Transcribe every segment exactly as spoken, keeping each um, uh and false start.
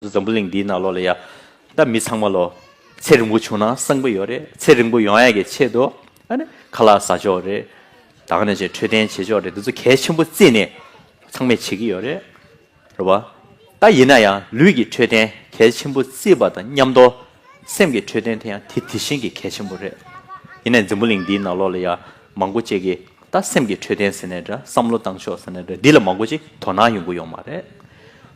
འཛམ་བུ་གླིང་འདིའི་ནང་ལོགས་ལ་ཡ། ད་མི་ཚང་མ་ལོ། ཚེ་རིང་པོ་བྱུང་ན་བསམ་གྱི་ཡོད་རེད། ཚེ་རིང་པོ་ཡོང་ཡ་གི་ཆེད་དུ། ཨ་ནི་ཁ་ལག་ཟ་ཆོག་རེད། ད་ག་ནང་བཞིན་འཕྲོད་བསྟེན་བྱེད་ཆོག་རེད། འདི་ཚོ་གལ་ཆེན་པོ་བརྩིས་ནས་ཚང་མས་བྱེད་ཀྱི་ཡོད་རེད། རེད་བ། ད་ཡིན་ན་ཡང་ལུས་ཀྱི་འཕྲོད་བསྟེན་གལ་ཆེན་པོ་བརྩིས་པ་དང་མཉམ་དུ། སེམས་ཀྱི་འཕྲོད་བསྟེན་དེ་ཡང་དེ་དེ་བཞིན་གྱི་གལ་ཆེན་པོ་རེད། ཡིན་ནའི་འཛམ་བུ་གླིང་འདིའི་ནང་ལོགས་ལ་ཡ། མང་པོ་ཅིག་གིས་ད་སེམས་ཀྱི་འཕྲོད་བསྟེན་ཟེར་ནའི་འདྲ། བསམ་བློ་བཏང་ཕྱོགས་ཟེར་ནའི་འདྲ། འདི་ལ་མང་པོ་ཅིག་དོ་སྣང་ཡོང་གི་ཡོད་མ་རེད།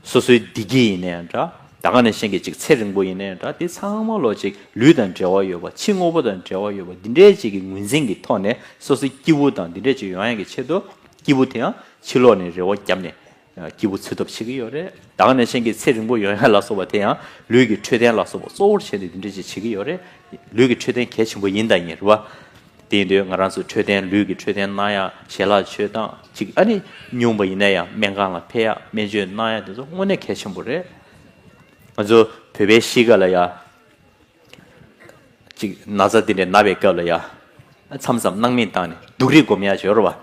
སོ་སོའི་བདེ་སྐྱིད་ཡིན་ནའི་ཡང་འདྲ། ད་ག་ནང་བཞིན་གྱི་ཅིག་ཚེ་རིང་པོ་ཡིན་ནའི་ཡང་འདྲ། འདི་ཚང་མ་ལོ་ཅིག་ལུས་དང་འབྲེལ་བ་ཡོད་པ། ཕྱི་དངོས་པོ་དང་འབྲེལ་བ་ཡོད་པ། འདི་འདྲའི་ཅིག་གི་ངོས་འཛིན་གྱི་ཐོག་ནས་སོ་སོའི་སྐྱིད་པོ་དང་འདི་འདྲའི་ཅིག་ཡོང་ཡ་གི་ཆེད་དུ། སྐྱིད་པོ་དེ་ཡང་ཕྱི་ལོགས་ནས་རེ་བ་བརྒྱབ་ནས། སྐྱིད་པོ་འཚོལ་ཐབས་བྱེད་ཀྱི་ཡོད་རེད། ད་ག་ནང་བཞིན་གྱི་ཚེ་རིང་པོ་ཡོང་ཡ་ལ་སོགས་པ་དེ་ཡང་ལུས་ཀྱི་འཕྲོད་བསྟེན་ལ་སོགས་པ་གཙོ་བོར་བྱས་ནས་འདི་འདྲ་ཅིག་བྱེད་ཀྱི་ཡོད་རེད། ལུས་ཀྱི་འཕྲོད་བསྟེན་གལ་ཆེན་པོ་ཡིན་དང་ཡིན་རེད་བ། དེ་ཡིན་དུས་ང་རང་ཚོ་འཕྲོད་བསྟེན། ལུས་ཀྱི་འཕྲོད་བསྟེན་གནང་ཡ། ཞལ་ལག་མཆོད་སྟངས་ཅིག་ཨ་ནི་སྨྱུང་པ་ཡིན་ན་ཡང་སྨན་ཁང་ལ་ཕེབས་ཡ། སྨན་བཅོས་གནང་ཡ་དེ་ཚོ་དངོས་གནས་གལ་ཆེན་པོ་རེད། ང་ཚོ་བོད་པའི་གཤིས་ཀ་ལ་ཡ། ཅིག་ན་ཚ་དེ་འདྲའི་ན་བའི་སྐབས་ལ་ཡ། མཚམས་མཚམས་སྣང་མེད་བཏང་ནས་སྡུག་རུས་སྒོམ་ཡ་ཅིག་ཡོད་རེད་བ།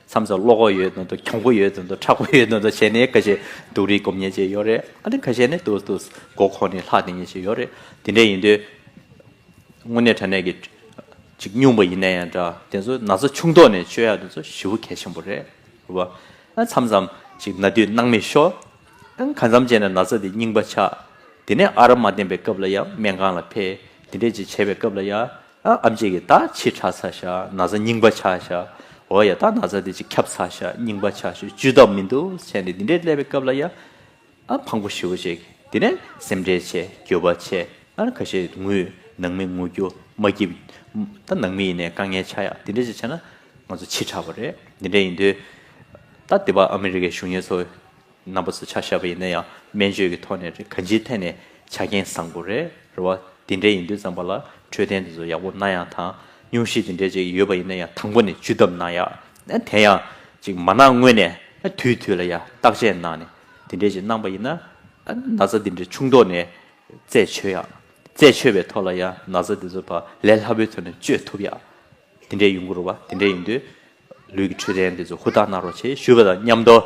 མཚམས་མཚམས་བློ་ཁོག་ཡོད་དོན་དུ། གྱོང་པོ་ཡོད་དོན་དུ། མཁྲེགས་པོ་ཡོད་དོན་དུ་བྱས་ནས་ཁ་ཤས་སྡུག་རུས་སྒོམ་མཁན་ཅིག་ཡོད་རེད། ཨ་ནི་ཁ་ཤས་ནི་ཏོག་ཏོག་མགོ་འཁོར་ནས་ལྷག་བསྡད་མཁན་ཅིག་ཡོད་རེད། དེ་འདྲ་ཡིན་དུས། དངོས་གནས་དྲང་གནས་ཀྱི་ཅིག་སྨྱུང་པ་ཡིན་ན་ཡང་འདྲ། དེ་ཚོ་ན་ཚ་ཆུང་དུས་ནས་བཅོས་ཡ་དེ་ཚོ་ཞེ་པོ་གལ་ཆེན་པོ་རེད། རེད་བ། ཨ་མཚམས་མཚམས་ཅིག་ན་དུས་སྣང་མེད་ཤོར། ཨ་གང་འཚམ་བྱས་ན་ན་ཚ་དེ་རྙིང་པ་ཆགས། དེ་ནས་ཨ་ར་མ་བསྟེན་པའི་སྐབས་ལ་ཡང་སྨན་ཁང་ལ་ཕེབས། དེ་འདྲས་ཅིག་བྱས་པའི་སྐབས་ལ་ཡང་། ཨ་ཨེམ་ཆི་གིས་ད་ཕྱི་དྲགས་ཚར་ཤག་ན་ཚ་རྙིང་པ་ཆགས་ཤག་འོ་ཡ། ད་ན་ཚ་དེ་ཅིག་ཁྱབ་ཚར་ཤག་རྙིང་པ་ཆགས་ཤག་བཅོས་ཐབས་མི་འདུག་བྱས་ནས་འདི་འདྲས་སླེབས་པའི་སྐབས་ལ་ཡང་། ཨ་ཕངས་པོ་ཞེ་པོ་ཅིག་དེ་ནས་སེམས་ཁྲལ་བྱས། འགྱོད་པ་བྱས། ཨ་ཁ་ཤས་ངུས། ནང་མི་ངུ་རྒྱུ། མ་སྐྱིད། ད་ནང་མི་ཡིན་ནའི་དཀའ་ངལ་ཆགས་ཡ། དེ་འདྲས་ཅིག་བྱས་ན་ང་ཚོ་ཕྱི་དྲགས་པ་རེད། འདི་འདྲས་ཡིན་དུས། ད་དེ་བ་ཨ་མི་རི་ཀའི་གཞོན་སྐྱེས་ཚོ། རྣམ་པ་ཚོ་ཆ་བཞག་པ་ཡིན་ན་ཡང་སྨན་བཅོས་ཀྱི་ཐོག་ནས་རེད། གང་ཅིའི་ཐད་ནས་ཆ་རྐྱེན་བཟང་པོ་རེད། རེད་བ། དེ་འདྲས་ཡིན་དུས་ཙམ་པ་ལ་འཕྲོད་བསྟེན་དེ་ཚོ་ཡག་པོ་གནང་ཡག་དང་། སྙུང་གཞི་དེ་འདྲས་ཅིག་ཡོད་པ་ཡིན་ན་ཡང་དང་པོ་ནས་བཅོས་ཐབས་གནང་ཡག་དེ་ཡང་ཅིག་མ་གནང་སྔོན་ནས་དུས་དུས་ལ་ཡང་བརྟག་དཔྱད་གནང་ནས་དེ་འདྲས་ཅིག་གནང་པ་ཡིན་ན། ན་ཚ་དེ་འདྲས་ཆུང་དུས་ནས་རྩད་ཆོད་ཡག་རྩད་ཆོད་པའི་ཐོག་ལ་ཡང་ན་ཚ་དེ་ཚོ་ཕར་ལས་སླ་པོའི་ཐོག་ནས་བཅོས་ཐུབ་ཡག་དེ་འདྲས་ཡོང་གི་རེད་བ། དེ་འདྲས་ཡིན་དུས། ལུས་ཀྱི་འཕྲོད་བསྟེན་དེ་ཚོ་ཧུར་ཐག་གནང་རོགས་བྱེད་ཞུས་པ་དང་མཉམ་དུ།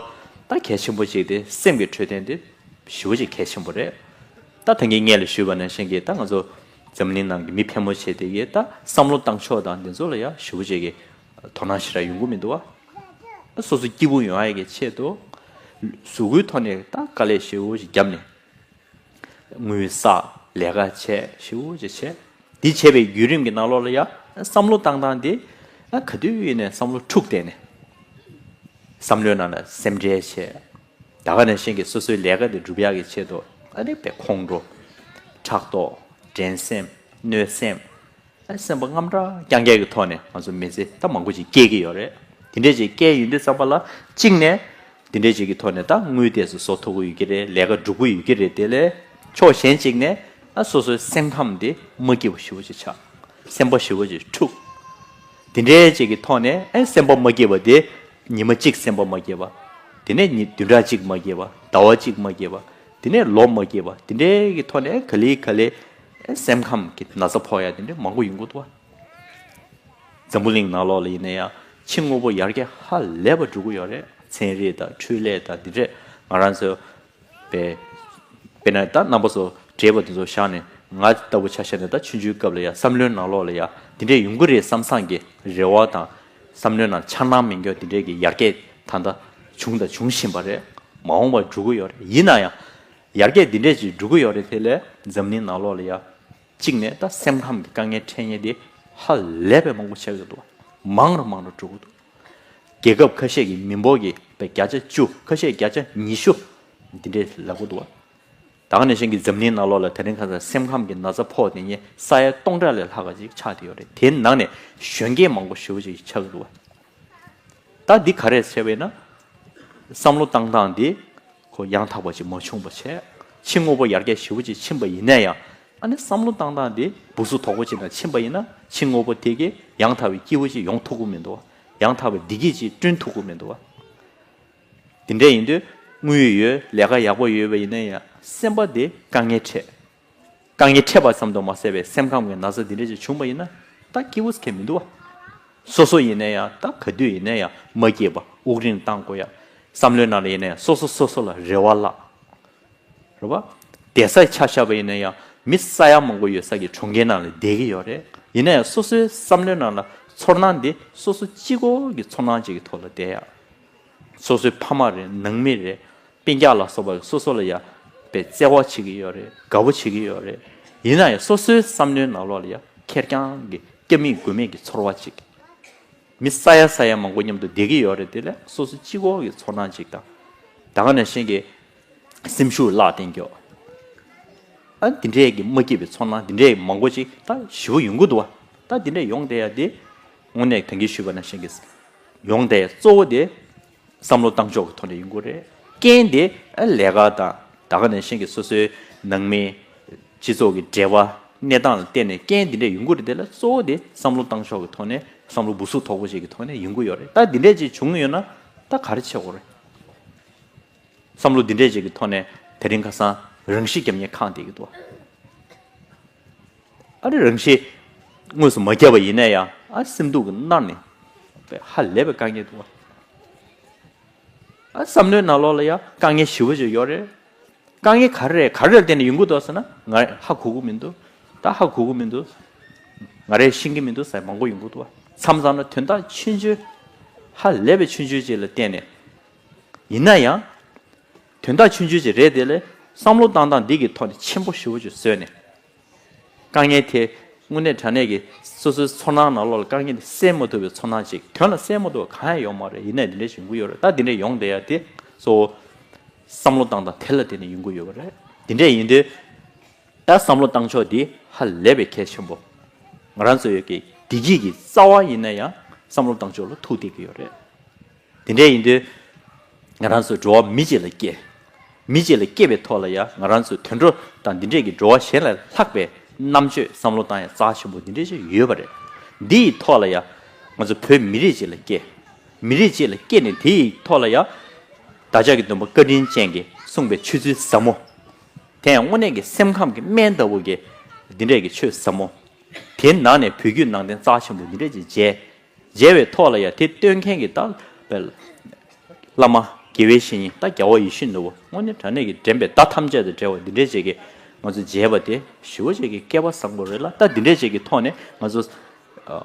ད་གལ་ཆེན་པོ་ཅིག་དེ་སེམས་ཀྱི་འཕྲོད་བསྟེན་དེ་ཞེ་པོ་ཅིག་གལ་ཆེན་པོ་རེད། ད་ད་གིན་སྔོན་ལ་ཞུས་པ་ནང་བཞིན་གྱི་ད་ང་ཚོ་འཛམ་གླིང་ནང་གི་མི་ཕལ་མོ་ཆེ་དེ་གིས་ད་བསམ་བློ་བཏང་ཕྱོགས་དང་དེ་ཚོ་ལ་ཡང་ཞེ་པོ་ཅིག་གི་དོ་སྣང་ཞེ་དྲག་ཡོང་གི་མི་འདུག་བ། སོ་སོ་སྐྱིད་པོ་ཡོང་ཡ་གི་ཆེད་དུ། གཟུགས་པོའི་ཐོག་ནས་ད་དཀའ་ལས་ཞེ་པོ་ཅིག་བརྒྱབ་ནས། དངུལ་བསགས། ལས་ཀ་བྱས། ཞེ་པོ་ཅིག་བྱས། འདི་བྱས་པའི་བརྒྱུད་རིམ་གྱི་ནང་ལོགས་ལ་ཡ། བསམ་བློ་བཏང་སྟངས་འདི། ཨ་ག་དུས་ཡིན་ནའི་བསམ་བློ་འཁྲུག་བསྡད་ནས། བསམ་བློའི་ནང་ལ་སེམས་ཁྲལ་བྱས། ད་ག་ནང་བཞིན་གྱི་སོ་སོའི་ལས་ཀ་འདི་སྒྲུབ་ཡག་གི་ཆེད་དུ། ཨ་ནི་དཔེ་ཁོང་ཁྲོ། ཕྲག་དོག་འགྲན་སེམས། གནོད་སེམས། ཨ་སེམས་པ་དངངས་སྐྲག་རྐྱང་རྐྱང་གི་ཐོག་ནས་ང་ཚོ་མི་ཚེ་ད་མང་པོ་ཅིག་སྐྱེལ་གྱི་ཡོད་རེད། དེ་འདྲས་ཅིག་སྐྱེལ་ཡོང་དུས་ཙམ་པ་ལ། གཅིག་ནས། དེ་འདྲས་ཅིག་གི་ཐོག་ནས་ད་དངུལ་དེ་ཚོ་བཟོ་ཐུབ་ཀྱི་ཡོད་ཀྱི་རེད། ལས་ཀ་སྒྲུབ་ཀྱི་ཡོད་ཀྱི་རེད། དེ་ལས་ཕྱོགས་གཞན་གཅིག་ནས། ཨ་སོ་སོའི་སེམས་ཁམས་དེ་མ་སྐྱིད་པ་ཞེ་པོ་ཅིག་ཆགས། སེམས་པ་ཞེ་པོ་ཅིག་འཁྲུག་དེ་འདྲས་ཅིག་གི་ཐོག་ནས། ཨ་སེམས་པ་མ་སྐྱིད་པ་དེ། ཉི་མ་གཅིག་སེམས་པ་མ་སྐྱིད་པ། དེ་ནས་ཉི་བདུན་ཕྲག་གཅིག་མ་སྐྱིད་པ། ཟླ་བ་གཅིག་མ་སྐྱིད་པ། དེ་ནས་ལོ་མ་སྐྱིད་པ། དེ་འདྲའི་གི་ཐོག་ནས་ག་ལེ་ག་ལེ། ཨ་སེམས་ཁམས་ཀྱི་ན་ཚ་ཕོག་ཡ་དེ་འདྲ་མང་པོ་ཡོང་གི་འདུག་བ། འཛམ་བུ་གླིང་ནང་ལོགས་ལ་ཡིན་ན་ཡང་ཕྱི་དངོས་པོ་ཡར་རྒྱས་ཧ་ལས་པ་འགྲོ་གི་ཡོད་རེད། ཚན་རིག་དང་འཕྲུལ་ལས་དང་འདི་འདྲས། ང་རང་ཚོ་དཔེ། དཔེར་ན་ད་རྣམ་པ་ཚོ་བགྲེས་པ་དེ་ཚོ་བཞག་ནས། ང་ལྟ་བུ་ཆ་བཞག་ན་ད་ཆུང་ཆུང་སྐབས་ལ་ཡ། བསམ་བློའི་ནང་ལོགས་ལ་ཡ་འདི་འདྲས་ཡོང་གི་རེད་བསམ་བསམ་གྱི་རེ་བ་དང་། བསམ་བློའི་ནང་འཆར་སྣང་མི་འགྱུར་འདི་འདྲས་ཀྱི་ཡར་རྒྱས་ད་ལྟ་བྱུང་དང་འབྱུང་བཞིན་པ་རེད། མ་འོངས་པར་འགྲོ་གི་ཡོད་རེད། ཡིན་ན་ཡང་། ཡར་རྒྱས་འདི་འདྲས་ཅིག་འགྲོ་གི་ཡོད་རེད། དེ་ལས་འཛམ་གླིང་ནང་ལོགས་ལ་ཡ། གཅིག་ནས་ད་སེམས་ཁམས་ཀྱི་དཀའ་ངལ་འཕྲད་མཁན་དེ་ཧ་ལས་པའི་མང་པོ་ཆགས་ཀྱི་འདུག་མང་རུ་མང་རུ་འགྲོ་གི་འདུག་རྒྱལ་ཁབ་ཁ་ཤས་ཀྱི་མི་འབོར་གྱི་བརྒྱ་ཆ་བཅུ། ཁ་ཤས་བརྒྱ་ཆ་ཉི་ཤུ། འདི་འདྲས་ལབ་ཀྱི་འདུག་ད་ག་ནང་བཞིན་གྱི་འཛམ་གླིང་ནང་ལོགས་ལ་དེ་རིང་ཁ་སང་སེམས་ཁམས་ཀྱི་ན་ཚ་ཕོག་བསྡད་མཁན་ས་ཡ་སྟོང་ཕྲག་ལས་ལྷག་པ་ཅིག་ཆགས་བསྡད་ཡོད་རེད། དེའི་ནང་ནས་གཞོན་སྐྱེས་མང་པོ་ཞེ་པོ་ཅིག་ཆགས་ཀྱི་འདུག་ད་འདི་ག་རེ་བྱས་པས་ན། བསམ་བློ་བཏང་སྟངས་འདི་ཁོ་ཡང་དག་པ་ཅིག་མ་བྱུང་བ་བྱས། ཕྱི་དངོས་པོ་ཡར་རྒྱས་ཞེ་པོ་ཅིག་ཕྱིན་པ་ཡིན་ན་ཡང་། ཨ་ནི་བསམ་བློ་བཏང་སྟངས་འདི་སྦུ་སུབ་དོག་པོ་ཅིག་ནང་ཕྱིན་པ་ཡིན་ན། ཕྱི་དངོས་པོ་དེ་གིས་ཡང་དག་པའི་སྐྱིད་པོ་ཅིག་ཡོང་ཐུབ་ཀྱི་མི་འདུག་བ། ཡང་དག་པའི་བདེ་སྐྱིད་ཅིག་བསྐྲུན་ཐུབ་ཀྱི་མི་འདུག་བ། དེ་འདྲ་ཡིན་དུས་དངུལ་ཡོད། ལས་ཀ་ཡག་པོ་ཡོད་པ་ཡིན་ན་ཡང་སེམས་པ་དེ་དཀའ་ངལ་འཕྲད། དཀའ་ངལ་འཕྲད་པ་ཙམ་དུ་མ་ཟད་པའི་སེམས་ཁམས་ཀྱི་ན་ཚ་འདི་འདྲ་ཅིག་བྱུང་པ་ཡིན་ན། ད་སྐྱིད་པོ་ཟེར་མཁན་མི་འདུག་བ། སོ་སོ་ཡིན་ན་ཡང་ད་ག་དུས་ཡིན་ན་ཡང་མ་སྐྱིད་པ། དབུགས་རིང་བཏང་དགོས་ཡ། བསམ་བློའི་ནང་ལ་ཡིན་ན་ཡང་སོ་སོ་སོ་སོ་ལ་རེ་བ་བརླག་རེད་བ། བསྡད་ས་ཆ་བཞག་པ་ཡིན་ན་ཡང་མི་ས་ཡ་མང་པོ་ཡོད་ས་གི་གྲོང་ཁྱེར་ནང་ལ་བསྡད་ཀྱི་ཡོད་རེད། ཡིན་ན་ཡང་སོ་སོའི་བསམ་བློའི་ནང་ལ་ཚོར་སྣང་འདི་སོ་སོ་གཅིག་པོ་གི་ཚོར་སྣང་ཅིག་གི་ཐོག་ལ་བསྡད་ཡ། སོ་སོའི་ཕ་མ་རེད། ནང་མི་རེད། སྤུན་ཀྱག་ལ་སོགས་པ་སོ་སོ་ལ་ཡ་པའི་བརྩེ་བ་བྱེད་ཀྱི་ཡོད་རེད། དགའ་པོ་བྱེད་ཀྱི་ཡོད་རེད། ཡིན་ན་ཡང་སོ་སོའི་བསམ་བློའི་ནང་ལོགས་ལ་ཡ་ཁེར་རྐྱང་གི་སྐྱབས་མེད་མགོན་མེད་ཀྱི་ཚོར་བ་ཅིག་མི་ས་ཡ་ས་ཡ་མང་པོ་མཉམ་དུ་བསྡད་ཀྱི་ཡོད་རེད། དེ་ལས་སོ་སོ་གཅིག་པོ་གི་ཚོར་སྣང་ཅིག་དང་། ད་ག་ནང་བཞིན་གྱི་སེམས་ཤུགས་བརླག་བསྡད་མཁན། ཨ་འདི་འདྲས་ཀྱི་མ་སྐྱིད་པའི་ཚོར་སྣང་འདི་འདྲས་མང་པོ་ཅིག་ད་ཞེ་པོ་ཡོང་གི་འདུག་བ། ད་འདི་འདྲས་ཡོང་བསྡད་ཡ་དེ་དངོས་གནས་ད་གིན་ཞུས་པ་ནང་བཞིན་གྱི་ཡོང་བསྡད་ཡ་གཙོ་བོ་དེ་བསམ་བློ་བཏང་ཕྱོགས་ཀྱི་ཐོག་ནས་ཡོང་གི་རེད། རྐྱེན་དེ་ཨ་ལས་ཀ་དང་ད་ག་ནང་བཞིན་གྱི་སོ་སོའི་ནང་མི་སྤྱི་ཚོགས་ཀྱི་འབྲེལ་བ་གནས་སྟངས་ལ་བརྟེན་ནས་རྐྱེན་འདི་འདྲས་ཡོང་གི་རེད། དེ་ལ་གཙོ་བོ་དེ་བསམ་བློ་བཏང་ཕྱོགས་ཀྱི་ཐོག་ནས་བསམ་བློ་འབུ་སུབ་དོག་པོ་ཞིག་གི་ཐོག་ནས་ཡོང་གི་ཡོད་རེད། ད་འདི་འདྲས་ཅིག་བྱུང་ཡོད་ན་ད་ག་རེ་བྱེད་དགོས་རེད། བསམ་བློ་འདི་འདྲས་ཅིག་གི་ཐོག་ནས་དེ་རིང་ཁ་སང་རང་ཤི་རྒྱབ་མཁན་གང་བསྡད་ཀྱི་འདུག་ཨ་རེ་རང་ཤི་དངོས་སུ་མ་བརྒྱབ་པ་ཡིན་ན་ཡང་ཨ་སེམས་སྡུག་གི་མནར་ནས་ཧ་ལས་པའི་དཀའ་ངལ་འདུག་ཨ་བསམ་བློའི་ནང་ལོགས་ལ་ཡང་དཀའ་ངལ་ཞེ་པོ་ཅིག་ཡོད་རེད། དཀའ་ངལ་ག་རེ་རེད། ག་རེ་ལ་བརྟེན་ནས་ཡོང་གི་འདུག་ཟེར་ན་ང་ཧ་གོ་གི་མི་འདུག་ད་ཧ་གོ་གི་མི་འདུག་ང་རས་ཤེས་ཀྱི་མི་འདུག་ཟེར་མང་པོ་ཡོང་གི་འདུག་མཚམས་མཚམས་ལ་དོན་དག་ཆུང་ཆུང་ཧ་ལས་པའི་ཆུང་ཆུང་ཅིག་ལ་བརྟེན་ནས། ཡིན་ན་ཡང་། དོན་དག་ཆུང་ཆུང་ཅིག་རེད། དེ་ལས་བསམ་བློ་བཏང་སྟངས་འདི་གི་ཐོག་ནས་ཆེན་པོ་ཞེ་པོ་ཅིག་བཟོས་ནས། དཀའ་ངལ་དེ་དངོས་གནས་དྲང་གནས་ཀྱི་སོ་སོའི་ཚོར་སྣང་ནང་ལོགས་ལ་དཀའ་ངལ་དེ་སེལ་མ་ཐུབ་པའི་ཚོར་སྣང་ཅིག་དོན་ལ་སེལ་མ་ཐུབ་པ་གང་ཡང་ཡོད་མ་རེད། ཡིན་ནའི་འདི་འདྲ་བྱུང་གི་ཡོད་རེད། ད་འདི་འདྲ་ཡོང་བསྡད་ཡ་དེ་གཙོ་བོ་བསམ་བློ་བཏང་སྟངས་དེ་ལ་བརྟེན་ནས་ཡོང་གི་ཡོད་པ་རེད། འདི་འདྲ་ཡིན་དུས། ད་བསམ་བློ་བཏང་ཕྱོགས་འདི་ཧ་ལས་པའི་གལ་ཆེན་པོ། ང་རང་ཚོའི་གི་བདེ་སྐྱིད་ཀྱི་རྩ་བ་ཡིན་ན་ཡང་བསམ་བློ་བཏང་ཕྱོགས་ལ་ཐུག་བསྡད་ཀྱི་ཡོད་རེད། དེ་འདྲ་ཡིན་དུས། ང་རང་ཚོ་འགྲོ་བ་མི་གཅིག་ལ་སྐྱེ། མི་གཅིག་ལ་སྐྱེ་བའི་ཐོག་ལ་ཡང་ང་རང་ཚོའི་དུད་འགྲོ་དང་འདི་འདྲས་ཀྱི་འགྲོ་བ་གཞན་ལས་ལྷག་པའི་རྣམ་དཔྱོད་བསམ་བློ་བཏང་ཡ་རྩ་ཆེན་པོ་འདི་འདྲས་ཅིག་ཡོད་པ་རེད། འདི་ཡི་ཐོག་ལ་ཡང་ང་ཚོ་བོད་མི་རིགས་གཅིག་ལ་སྐྱེ། མི་རིགས་གཅིག་ལ་སྐྱེས་ནས་དེ་ཡི་ཐོག་ལ་ཡང་། བདག་ཅག་གི་སྟོན་པ་བཀའ་དྲིན་ཅན་གྱིས་གསུངས་པའི་ཆོས་ཚུལ་ཟབ་མོ། དེ་ཡང་དངོས་གནས་ཀྱི་སེམས་ཁམས་ཀྱི་སྨན་ལྟ་བུ་གི་འདི་འདྲས་ཀྱི་ཆོས་ཟབ་མོ། དེའི་ནང་ནས་བོད་བརྒྱུད་ནང་བསྟན་རྩ་ཆེན་པོ་འདི་འདྲས་ཀྱི་མཇལ། མཇལ་བའི་ཐོག་ལ་ཡང་དེ་སྟོན་མཁན་གྱི་ད་བླ་མ་དགེ་བའི་བཤེས་གཉེན་ད་རྒྱལ་བ་ཡིད་བཞིན་ནོར་བུ་དངོས་གནས་དྲང་གནས་ཀྱི་འདྲེན་པའི་བརྡ་ཐམས་ཅད་དང་བྲལ་བ་འདི་འདྲས་ཅིག་གི་ང་ཚོ་མཇལ་བ་དེ་ཞེ་པོ་ཅིག་གི་སྐལ་པ་བཟང་པོ་རེད་ལ། ད་འདི་འདྲས་ཅིག་གི་ཐོག་ནས་ང་ཚོ་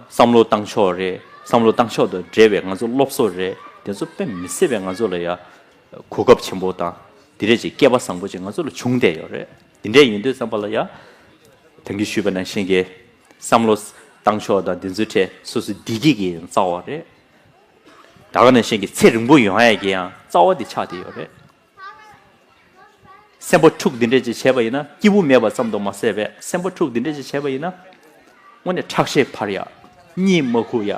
བསམ་བློ་བཏང་ཕྱོགས་རེད། བསམ་བློ་བཏང་ཕྱོགས་དང་འབྲེལ་བའི་ང་ཚོ་སློབ་གསོ་རེད། དེ་ཚོ་དཔེ་མི་སྲིད་པའི་ང་ཚོ་ལ་ཡ་གོ་སྐབས་ཆེན་པོ་དང་དེ་འདྲས་ཅིག་སྐལ་པ་བཟང་པོ་ཅིག་ང་ཚོ་ལ་བྱུང་བསྡད་ཡོད་རེད། དེ་འདྲས་ཡིན་དུས་ཙམ་པ་ལ་ཡ་ད་གིན་ཞུས་པ་ནང་བཞིན་གྱི་བསམ་བློ་བཏང་ཕྱོགས་དང་དེ་ཚོའི་གྲས་སོ་སོའི་བདེ་སྐྱིད་ཀྱི་ཡང་རྩ་བ་རེད། ད་ག་ནང་བཞིན་གྱི་ཚེ་རིང་པོ་ཡོང་ཡ་གི་ཡང་རྩ་བ་དེ་ཆགས་བསྡད་ཡོད་རེད། སེམས་པ་འཁྲུག་འདི་འདྲས་ཅིག་བྱས་པ་ཡིན་ན་སྐྱིད་པོ་མེད་པ་ཙམ་དུ་མ་ཟད་པས་སེམས་པ་འཁྲུག་འདི་འདྲས་ཅིག་བྱས་པ་ཡིན་ན། དངོས་གནས་ཁྲག་ཤེད་འཕར་ཡ། གཉིད་མ་ཁུག་ཡ།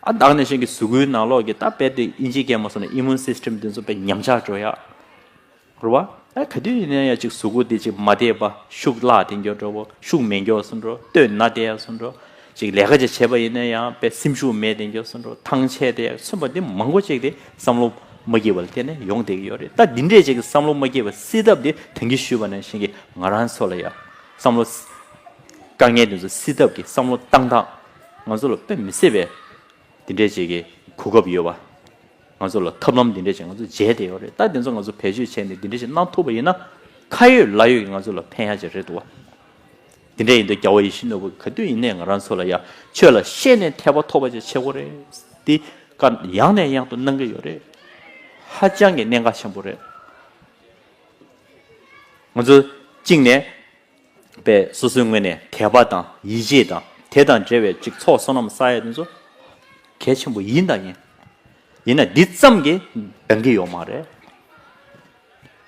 ཨ་ད་ག་ནང་བཞིན་གྱི་གཟུགས་པོའི་ནང་ལོགས་ཀྱི་ད་རྦད་དེ་ཨིན་ཇིའི་སྐད་མ་སོང་ན་ཨི་མུན་སིས་ཊམ་དེ་ཚོ་དཔེ་ཉམས་ཆག་འགྲོ་ཡ། རེད་བ། ཨ་ག་དུས་ཡིན་ན་ཡང་ཅིག་གཟུགས་པོ་དེ་ཅིག་མ་བདེ་བ་ཤུགས་བརླག་དེ་འགྱོ་འགྲོ་བོ་ཤུགས་མེད་འགྱོ་སོང་འགྲོ་སྟོད་ན་བདེ་ཡ་སོང་འགྲོ། ཅིག་ལས་ཀ་ཅིག་བྱས་པ་ཡིན་ན་ཡང་དཔེ་སེམས་ཤུགས་མེད་དེ་འགྱོ་སོང་འགྲོ་ཐང་ཆད་དེ་ཡ་མཚོན་པ་འདི་མང་པོ་ཅིག་དེ་བསམ་བློ་མ་སྐྱིད་པ་ལ་བརྟེན་ནས་ཡོང་བསྡད་ཀྱི་ཡོད་རེད། ད་འདི་འདྲས་ཅིག་གི་བསམ་བློ་མ་སྐྱིད་པ་སེལ་ཐབས་དེ་ད་གིན་ཞུས་པ་ནང་བཞིན་གྱི་ང་རང་ཚོ་ལ་ཡ་བསམ་བློ་དཀའ་ངལ་དེ་ཚོ་སེལ་ཐབས་ཀྱི་བསམ་བློ་བཏང་སྟངས་ང་ཚོ་ལ་དཔེ་མི་སྲིད་པའི་དེ་འདྲས་ཅིག་གི་གོ་སྐབས་ཡོད་པ། ང་ཚོ་ལ་ཐབས་ལམ་འདི་འདྲས་ཅིག་ང་ཚོ་མཇལ་བསྡད་ཡོད་རེད། ད་འདི་ཚོ་ང་ཚོ་བེད་སྤྱོད་བྱས་ནས་འདི་འདྲས་ཅིག་གནང་ཐུབ་པ་ཡིན་ན་ཁ་ཡོད་ལག་ཡོད་ཀྱི་ང་ཚོ་ལ་ཕན་ཡག་ཅིག་རེད་འདུག་བ། འདི་འདྲས་ཡིན་དུས་རྒྱལ་བ་ཡིད་བཞིན་ནོར་བུ་ག་དུས་ཡིན་ནའི་ང་རང་ཚོ་ལ་ཡ་ཆོས་ལ་ཤེས་ནས་ཐེག་པ་ཐོབ་པ་ཅིག་བྱེད་དགོས་རེད། འདི་བཀའ་ཡང་ནས་ཡང་དུ་གནང་གི་ཡོད་རེད། ཧ་ཅང་གི་གནད་འགག་ཆེན་པོ་རེད། ང་ཚོ་གཅིག་ནས། པས་སོ་སོའི་ངོས་ནས་དད་པ་དང་ཡིད་ཆེས་དང་དེ་དང་འབྲེལ་བའི་ཅིག་ཚོགས་བསོད་ནམས་བསགས་ཡ་དེ་ཚོ་གལ་ཆེན་པོ་ཡིན་དང་ཡིན། ཡིན་ན་འདི་ཙམ་གྱིས་འདང་གི་ཡོད་མ་རེད།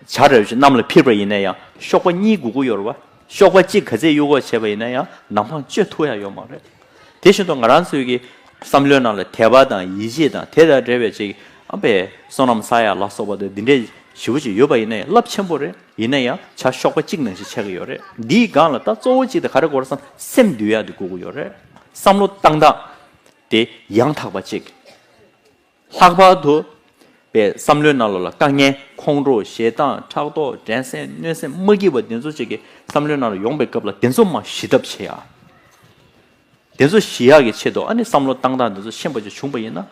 བྱ་རབས་ཀྱི་གནམ་ལ་འཕུར་བ་ཡིན་ན་ཡང་གཤོག་པ་གཉིས་དགོས་ཀྱི་ཡོད་རེད་བ། གཤོག་པ་གཅིག་ག་ཚད་གཡུག་གཡུག་བྱས་པ་ཡིན་ན་ཡང་ནམ་འཕང་གཅོད་ཐུབ་ཡ་ཡོད་མ་རེད། དེ་བཞིན་དུ་ང་རང་ཚོའི་གི་བསམ་བློའི་ནང་ལ་དད་པ་དང་ཡིད་ཆེས་དང་དེ་དང་འབྲེལ་བའི་ཅིག་ཨ་པའི་བསོད་ནམས་བསགས་ཡ་ལ་སོགས་པ་དང་འདི་འདྲའི་ཞེ་པོ་ཅིག་ཡོད་པ་ཡིན་ན་ཡང་རླབས་ཆེན་པོ་རེད། ཡིན་ན་ཡང་བྱ་གཤོག་པ་གཅིག་ནང་བཞིན་ཆགས་ཀྱི་ཡོད་རེད། འདིའི་སྒང་ལ་ད་གཙོ་བོ་གཅིག་དེ་ག་རེ་དགོས་རེད་བསམ་སེམས་འདུལ་ཡག་དེ་དགོས་ཀྱི་ཡོད་རེད། བསམ་བློ་བཏང་སྟངས་དེ་ཡང་དག་པ་གཅིག་ལྷག་པར་དུ་པའི་བསམ་བློའི་ནང་ལོགས་ལ་དཀའ་ངལ་ཁོང་ཁྲོ་ཞེ་སྡང་ཕྲག་དོག་འགྲན་སེམས་གནོད་སེམས་མ་སྐྱིད་པ་དེ་ཚོ་གཅིག་གི་བསམ་བློའི་ནང་ལ་ཡོང་པའི་སྐབས་ལ་དེ་ཚོ་མར་ཞི་ཐབས་བྱེད་ཡག་དེ་ཚོ་ཞི་ཡག་གི་ཆེད་དུ་ཨ་ནི་བསམ་བློ་བཏང་སྟངས་དེ་ཚོ་ཤེས་པ་ཅིག་བྱུང་པ་ཡིན་ན།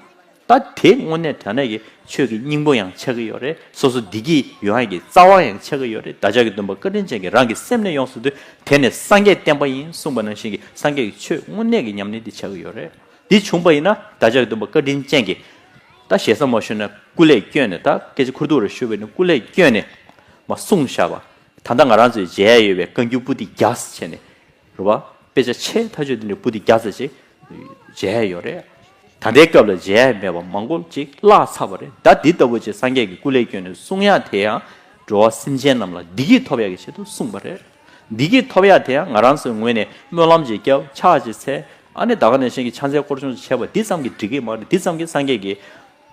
ད་དེ་དངོས་གནས་དྲང་གནས་ཀྱི་ཆོས་ཀྱི་སྙིང་པོ་ཡང་ཆགས་ཀྱི་ཡོད་རེད། སོ་སོ་བདེ་སྐྱིད་ཡོང་ཡག་གི་རྩ་བ་ཡང་ཆགས་ཀྱི་ཡོད་རེད། བདག་ཅག་གི་སྡོམ་པ་བཀའ་དྲིན་ཅན་གྱིས་རང་གི་སེམས་ནས་ཡོངས་སུ་འདུལ། དེ་ནི་སངས་རྒྱས་བསྟན་པ་ཡིན་གསུངས་པ་ནང་བཞིན་གྱི་སངས་རྒྱས་ཀྱི་ཆོས་དངོས་གནས་ཀྱི་ཉམས་ལེན་འདི་ཆགས་ཀྱི་ཡོད་རེད། འདི་བྱུང་པ་ཡིན་ན་བདག་ཅག་གི་སྡོམ་པ་བཀའ་དྲིན་ཅན་གྱིས་ད་ཞེ་ས་མ་ཞུས་ན་སྐུ་ལས་བསྐྱོན་ནས། ད་སྐད་ཆ་ཁུར་ཐུག་རེ་ཞུས་པ་ཡིན་ན་སྐུ་ལས་བསྐྱོན་ནས་མར་གསུངས་བཞག་པ། ད་ལྟ་ང་རང་ཚོས་མཇལ་ཡ་ཡོད་པའི་བཀའ་འགྱུར་པོ་ཏི་བརྒྱ་ཙམ་བྱས་ནས། རེད་བ། དཔེ་ཆ་ཆེ་ཐག་ཆོད་དེ་འདྲའི་པོ་ཏི་བརྒྱ་ཙམ་ཅིག་མཇལ་ཡ་ཡོད་རེད། ད་ལྟའི་སྐབས་ལ་མཇལ་ཡ་མེད་པ་མང་པོ་ཅིག་བརླག་ཚར་བ་རེད། ད་འདི་ལྟ་བུ་ཅིག་སངས་རྒྱས་ཀྱི་སྐུ་ལས་བསྐྱོན་ནས་གསུང་ཡ་དེ་ཡང་འགྲོ་བ་སེམས་ཅན་རྣམས་ལ་བདེ་སྐྱིད་ཐོབ་ཡ་གི་ཆེད་དུ་གསུངས་པ་རེད། བདེ་སྐྱིད་ཐོབ་ཡ་དེ་ཡང་ང་རང་ཚོའི་ངོས་ནས་སྨོན་ལམ་ཅིག་བརྒྱབ། ཕྱག་ཅིག་འཚལ། ཨ་ནི་ད་ག་ནང་བཞིན་གྱི་ཕྱག་འཚལ་སྐོར་སྦྱོང་ཅིག་བྱས་པ་འདི་ཙམ་གྱིས་འགྲིག་གི་མ་རེད། འདི་ཙམ་གྱིས་སངས་རྒྱས་ཀྱི་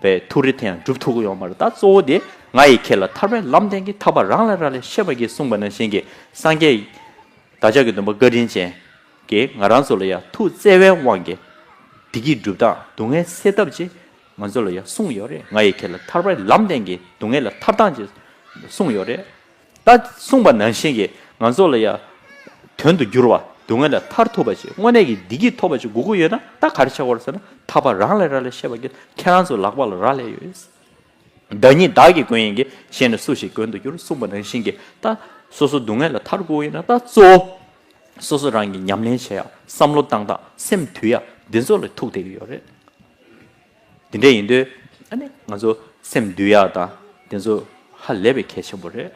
པའི་ཐུགས་རེ་དེ་ཡང་འགྲུབ་ཐུབ་ཀྱི་ཡོད་མ་རེད། ད་གཙོ་བོ་དེ་ང་ཡི་ཁྱེད་ལ་ཐར་པའི་ལམ་བསྟན་གྱི། ཐར་པ་རང་ལས་རག་ལས་ཤེས་པ་གྱིས་གསུངས་པ་ནང་བཞིན་གྱི་སངས་རྒྱས་བདག་ཅག་གི་སྡོམ་པ་བཀའ་དྲིན་ཅན་གྱིས་ང་རང་ཚོ་ལ་ཡང་ཐུགས་བརྩེ་བའི་དབང་གིས་བདེ་སྐྱིད་སྒྲུབ་སྟངས་སྡུག་བསྔལ་སེལ་ཐབས་ཅིག་ང་ཚོ་ལ་ཡང་གསུངས་ཡོད་རེད། ང་ཡི་ཁྱེད་ལ་ཐར་པའི་ལམ་བསྟན་གྱི་སྡུག་བསྔལ་ལས་ཐར་སྟངས་ཅིག་གསུངས་ཡོད་རེད། ད་གསུངས་པ་ནང་བཞིན་གྱིས་ང་ཚོ་ལ་ཡང་དོན་དུ་འགྱུར་བ། སྡུག་བསྔལ་ལས་ཐར་ཐུབ་པ་ཅིག་དངོས་གནས་ཀྱི་བདེ་སྐྱིད་ཐོབ་པ་ཅིག་དགོས་ཀྱི་ཡོད་ན། ད་ག་རེ་བྱེད་དགོས་རེད་ཟེར་ན། ཐར་པ་རང་ལས་རག་ལས་ཤེས་པ་གྱིས་ཁྱེད་རང་ཚོ་ལག་པ་ལ་རག་ལས་ཡོད། བདག་ཉིད་བདག་གི་མགོན་ཡིན་གྱི། གཞན་ནི་སུ་ཞིག་མགོན་དུ་འགྱུར་གསུངས་པ་ནང་བཞིན་གྱི། ད་སོ་སོ་སྡུག་བསྔལ་ལས་ཐར་དགོས་ཡིན་ན། ད་གཙོ་བོ་སོ་སོ་རང་གི་ཉམས་ལེན་བྱེད་ཡག་བསམ་བློ་བཏང་སྟངས་སེམས་དུལ་ཡག་འདི་ཚོ་ལ་ཐུག་བསྡད་ཀྱི་ཡོད་རེད། འདི་འདྲ་ཡིན་དུས་ཨ་ནི་ང་ཚོ་སེམས་དུལ་ཡག་དང་འདི་ཚོ་ཧ་ལས་པའི་གལ་ཆེན་པོ་རེད།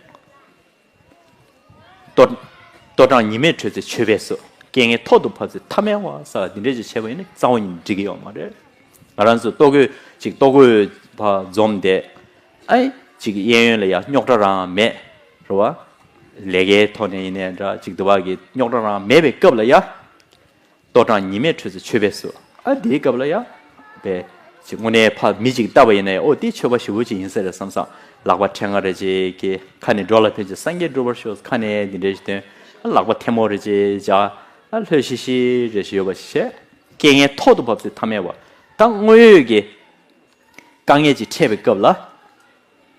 ལྟོ་ལྟོ་འགྲངས་ཉི་མས་འཕྲོད་ཚེ་མཆོད་པས་གསོལ། སྐད་ངན་ཐོག་ཏུ་བབས་ཚེ་ཐ་མལ་བ་ཟེར་འདི་འདྲས་ཅིག་བྱས་པ་ཡིན་ན་རྩ་བ་ཉིད་འགྲིག་གི་ཡོད་མ་རེད། ང་རང་ཚོ་ལྟོ་གོས་ཅིག་ལྟོ་གོས་ཕར་འཛོམས་ཏེ། ཨའི་ཅིག་གཡས་གཡོན་ལ་ཡ་རྙོག་དྲ་རང་མེད། རེད་བ། ལས་ཀའི་ཐོག་ནས་ཡིན་ནའི་འདྲ། ཅིག་འདི་བ་གི་རྙོག་དྲ་རང་མེད་པའི་སྐབས་ལ་ཡ། ལྟོ་འགྲངས་ཉི་མས་འཕྲོད་ཚེ་མཆོད་པས་གསོལ། ཨ་དེའི་སྐབས་ལ་ཡ། པའི་ཅིག་དངོས་གནས་ཕ་མི་ཅིག་ལྟ་བ་ཡིན་ན་ཡང་ཨོ་དེ་མཆོད་པ་ཞེ་པོ་ཅིག་ཡིན་ས་རེད་བསམ་བསམ། ལག་པ་ཕྲེང་བ་རེ་ཅིག་གིས་ཁ་ནས་འགྲོ་ལ་ཕན་ཕྱིར་སངས་རྒྱས་འགྲུབ་པར་ཤོག་ཁ་ནས་འདི་འདྲས་ཞིག་འདོན། ཨ་ལག་པ་ཐལ་མོ་རེ་ཅིག་སྦྱར། ཨ་ལྷོད་ཤིག་ཤིག་རེ་ཞིག་ཡོད་པ་ཞིག་བྱས། སྐད་ངན་ཐོག་ཏུ་བབས་ཚེ་ཐ་མལ་བ། ད་དངོས་ཡོད་ཀྱི་དཀའ་ངལ་ཅིག་འཕྲད་པའི་སྐབས་ལ།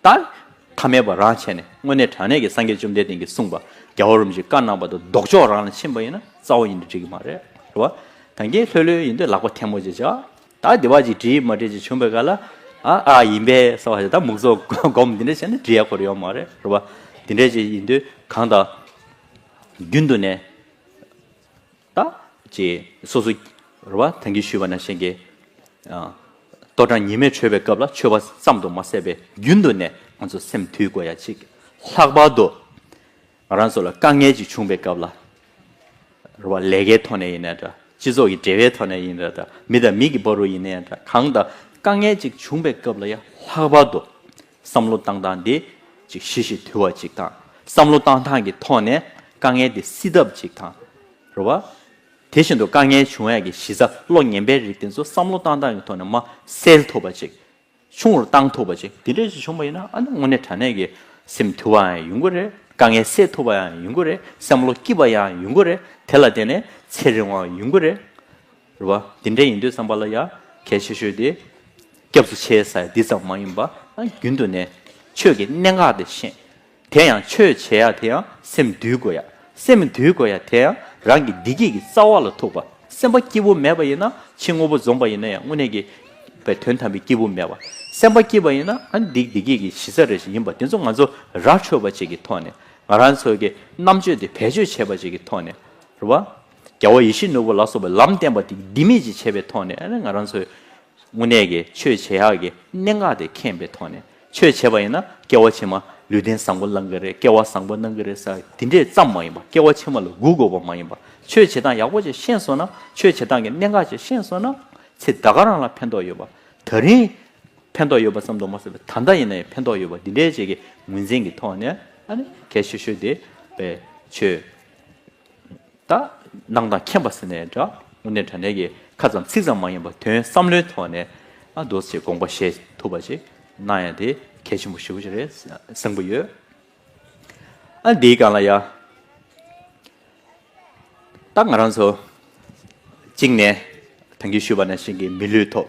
ད་ཐ་མལ་པ་རང་བྱས་ནས་དངོས་གནས་དྲང་གནས་ཀྱི་སངས་རྒྱས་བཅོམ་ལྡན་འདས་ཀྱིས་གསུངས་པ་རྒྱལ་བ་རིན་པོ་ཆེའི་བཀའ་གནང་བ་དང་ལྡོག་ཕྱོགས་རང་ལ་ཕྱིན་པ་ཡིན་ན་རྩ་བ་ཉིད་ནས་འགྲིག་གི་མ་རེད། རེད་བ། ད་གིན་ལྷོད་ལྷོད་ཡིན་དུས་ལག་པ་ཐལ་མོ་ཅིག་བྱས། ད་འདི་བ་ཅིག་འགྲིག་མ་འགྲིག་ཅིག་བྱུང་བའི་སྒང་ལ། ཨ་ཨ་ཡིན་པས་ཟེར་བ་ཞིག་ད་མུག་ཙོག་སྒོམ་འདི་འདྲ་བྱས་ན་འགྲིག་ཡ་ཁོ་ར་ཡོད་མ་རེད། རེད་བ། འདི་འདྲ་ཅིག་ཡིན་དུས་གང་ལྟར་རྒྱུན་དུ་ནས། ད་ཅེས་སོ་སོ་རེད་བ། ད་གིན་ཞུས་པ་ནང་བཞིན་གྱི། ཨ། ལྟོ་འགྲངས་ཉི་མས་འཕྲོད་པའི་སྐབས་ལ་མཆོད་པ་ཙམ་དུ་མ་ཟད་པའི་རྒྱུན་དུ་ནས་ང་ཚོ་སེམས་དུལ་དགོས་ཡ་གཅིག་ལྷག་པར་དུ་ང་རང་ཚོ་ལ་དཀའ་ངལ་ཅིག་བྱུང་པའི་སྐབས་ལ། རེད་བ། ལས་ཀའི་ཐོག་ནས་ཡིན་ནའི་འདྲ། སྤྱི་ཚོགས་ཀྱི་འབྲེལ་བའི་ཐོག་ནས་ཡིན་ནའི་འདྲ། མི་དང་མི་གི་བར་དུ་ཡིན་ནའི་འདྲ། གང་ལྟར་དཀའ་ངལ་ཅིག་བྱུང་པའི་སྐབས་ལ་ཡང་ལྷག་པར་དུ་བསམ་བློ་བཏང་སྟངས་འདི་ཅིག་ཞི་ཞིང་དུལ་བ་ཅིག་དང་། བསམ་བློ་བཏང་སྟངས་ཀྱི་ཐོག་ནས་དཀའ་ངལ་འདི་སེལ་ཐབས་ཅིག་དང་། རེད་བ། དེ་བཞིན་དུ་དཀའ་ངལ་བྱུང་ཡག་གི་གཞི་རྩ་བློ་ངན་པའི་རིགས་དེ་ཚོ་བསམ་བློ་བཏང་སྟངས་ཀྱི་ཐོག་ནས་མར་སེལ་ཐུབ་པ་ཅིག་ཆུང་རུ་བཏང་ཐུབ་པ་ཅིག་འདི་འདྲ་ཞིག་བྱུང་བ་ཡིན་ན། ཨ་ནི་དངོས་གནས་དྲང་གནས་ཀྱི་སེམས་དུལ་བ་ཡང་ཡོང་གི་རེད། དཀའ་ངལ་སེལ་ཐུབ་པ་ཡང་ཡོང་གི་རེད། བསམ་བློ་སྐྱིད་པ་ཡང་ཡོང་གི་རེད། དེ་ལ་བརྟེན་ནས་ཚེ་རིང་བ་ཡོང་གི་རེད། རེད་བ། འདི་འདྲ་ཡིན་དུས་ཙམ་པ་ལ་ཡ་གལ་ཆེ་ཤོས་དེ་སྐྱབས་སུ་མཆི་ཟེར་འདི་ཙམ་མ་ཡིན་པ། ཨ་རྒྱུན་དུ་ནས་ཆོས་ཀྱི་གནད་འགག་དེ་ཤེས། དེ་ཡང་ཆོས་བྱེད་ཡ་དེ་ཡང་སེམས་དུལ་དགོས་ཡ། སེམས་དུལ་དགོས་ཡ་དེ་ཡང་རང་གི་བདེ་སྐྱིད་ཀྱི་རྩ་བ་ལ་ཐུག་པ། སེམས་པ་སྐྱིད་པོ་མེད་པ་ཡིན་ན་ཕྱི་དངོས་པོ་འཛོམས་པ་ཡིན་ན་ཡང་དངོས་གནས་ཀྱི་པའི་དོན་དམ་པའི་སྐྱིད་པོ་མེད་པ། སེམས་པ་སྐྱིད་པ་ཡིན་ན་ཨ་ནི་བདེ་སྐྱིད་ཀྱི་གཞི་རྩ་རེ་ཞིག་ཡིན་པ་དེ་ཚོ་ང་ཚོ་ར་འཕྲོད་པ་ཅིག་གི་ཐོག་ནས། ང་རང་ཚོ་གི་རྣམ་དཔྱོད་དེ་བེད་སྤྱོད་བྱས་པ་ཅིག་གི་ཐོག་ནས། རེད་བ། རྒྱལ་བ་ཡིད་བཞིན་ནོར་བུ་ལ་སོགས་པའི་ལམ་བསྟན་པ་དེ་ལྡེ་མིག་ཅིག་བྱས་པའི་ཐོག་ནས། ཨ་ནི་ང་རང་ཚོའི་དངོས་གནས་ཀྱི་ཆོས་བྱེད་ཡག་གི་གནད་འགག་དེ་མཁྱེན་པའི་ཐོག་ནས། ཆོས་བྱེད་པ་ཡིན་ན་སྐྱེ་བ་ཕྱི་མ་ལུས་རྟེན་བཟང་པོ་བླང་གི་རེད། སྐལ་བ་བཟང་པོ་གནང་གི་རེད་ཟེར་དེ་འདྲས་ཙམ་མ་ཡིན་པ། སྐྱེ་བ་ཕྱི་མ་ལ་སྒུག་དགོས་པ་མ་ཡིན་པ། ཆོས་བྱེད་སྟངས་ཡག་པོ་ཅིག་ཤེས་སོང་ན། ཆོས་བྱེད་སྟངས་ཀྱི་གནད་འགག་ཅིག་ཤེས་སོང་ན། ཚེ་ད་ག་རང་ལ་ཕན་ཐོགས་ཡོད་པ། ད་རིང་ཕན་ཐོགས་ཡོད་པ་ཙམ་དུ་མ་ཟད་པའི་ད་ལྟ་ཡིན་ན་ཡང་ཕན་ཐོགས་ཡོད་པ། འདི་འདྲའི་ཅིག་གི་ངོས་འཛིན་གྱི་ཐོག་ནས། ཨ་ནི་གལ་ཆེ་ཤོས་དེ་པའི་ཆོས། ད་གནང་དང་མཁྱེན་པ་ཟེར་ནའི་འདྲ། དངོས་གནས་དྲང་གནས་ཀྱི་ཁ་ཙམ་ཚིག་ཙམ་མ་ཡིན་པ་དོན་བསམ་བློའི་ཐོག་ནས་ཨ་འདུག་སེ་དགོངས་པ་བཞེས་ཐུབ་པ་ཞིག་གནང་ཡ་དེ་གལ་ཆེན་པོ་ཞེ་པོ་ཅིག་རེད་བསམ་གྱི་ཡོད། ཨ་འདིའི་སྒང་ལ་ཡ། ད་ང་རང་ཚོ་གཅིག་ནས་ད་གིན་ཞུས་པ་ནང་བཞིན་གྱི་མི་ལུས་ཐོབ།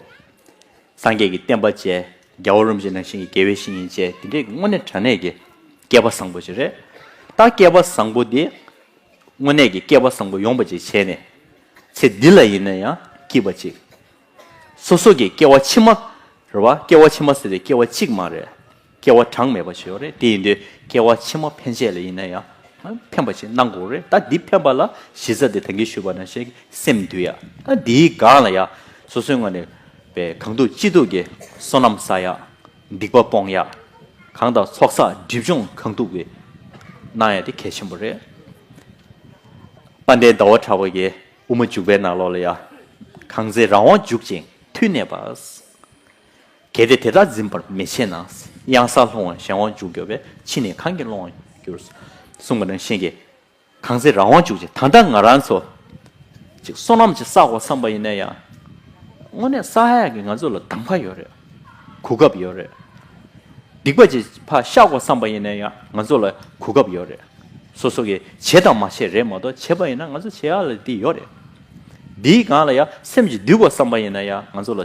སངས་རྒྱས་ཀྱི་བསྟན་པ་མཇལ། རྒྱལ་བ་རིན་པོ་ཆེ་ནང་བཞིན་གྱི་དགེ་བའི་བཤེས་གཉེན་མཇལ། དེ་འདྲའི་དངོས་གནས་དྲང་གནས་ཀྱི་སྐལ་བ་བཟང་པོ་ཅིག་རེད། ད་སྐལ་བ་བཟང་པོ་འདི་དངོས་གནས་ཀྱི་སྐལ་བ་བཟང་པོ་ཡོང་བ་ཅིག་བྱས་ནས། ཚེ་འདི་ལ་ཡིན་ན་ཡང་སྐྱིད་པ་ཅིག་སོ་སོ་གི་སྐྱེ་བ་ཕྱི་མ་ རེད་བ། སྐྱེ་བ་ཕྱི་མ་ཟེར་དེ་སྐྱེ་བ་གཅིག་མ་རེད། སྐྱེ་བ་གྲངས་མེད་པ་ཞིག་ཡོད་རེད། དེ་ཡིན་དུས་སྐྱེ་བ་ཕྱི་མ་ཕན་ཆད་ལ་ཡིན་ན་ཡང་ཕན་པ་ཞིག་གནང་དགོས་རེད། ད་འདི་ཕན་པ་ལ་གཞི་རྩ་དེ་ད་གིན་ཞུས་པ་ནང་བཞིན་སེམས་འདུལ་ཡ། ད་འདིའི་སྒང་ལ་ཡ་སོ་སོའི་ངོས་ནས་པའི་གང་ཐུབ་ཅི་ཐུབ་ཀྱི་བསོད་ནམས་བསགས་ཡ། སྡིག་པ་སྤོང་ཡ། གང་དང་ཚོགས་བསགས་སྒྲིབ་སྦྱོང་གང་ཐུབ་ཀྱི་གནང་ཡ་དེ་གལ་ཆེན་པོ་རེད། དཔལ་ལྡན་ཟླ་བ་གྲགས་པ་གིས་དབུ་མ་འཇུག་པའི་ནང་ལོགས་ལ་ཡ། གང་ཚེ་རང་དབང་འཇུག་ཅིང་མཐུན་གནས་པ། གལ་ཏེ་དེ་ལྟར་འཛིན་པར་མི་བྱེད་ན། གཡང་སར་ལྷུང་བ་གཞན་དབང་འཇུག་གྱུར་པས། ཕྱི་ནས་གང་གིས་སློང་བར་འགྱུར། གསུངས་པ་ནང་བཞིན་གྱི། གང་ཚེ་རང་དབང་འཇུག་ཅིང་། ད་ལྟ་ང་རང་ཚོ་ཅིག་བསོད་ནམས་ཅིག་བསགས་དགོས་བསམ་པ་ཡིན་ན་ཡང་། དངོས་གནས་བསགས་ཡག་གི་ང་ཚོ་ལ་གདམ་ག་ཡོད་རེད། གོ་སྐབས་ཡོད་རེད། སྡིག་པ་ཅིག་ཕར་བཤགས་དགོས་བསམ་པ་ཡིན་ན་ཡང་ང་ཚོ་ལ་གོ་སྐབས་ཡོད་རེད། སོ་སོ་གིས་བྱེད་དང་མ་བྱེད་རེད་མ་གཏོགས། བྱེད་པ་ཡིན་ན་ང་ཚོ་བྱེད་ཡག་ལ་འདི་ཡོད་རེད། འདིའི་སྒང་ལ་ཡང་སེམས་ཅིག་འདུལ་དགོས་བསམ་པ་ཡིན་ན་ཡང་ང་ཚོ་ལ་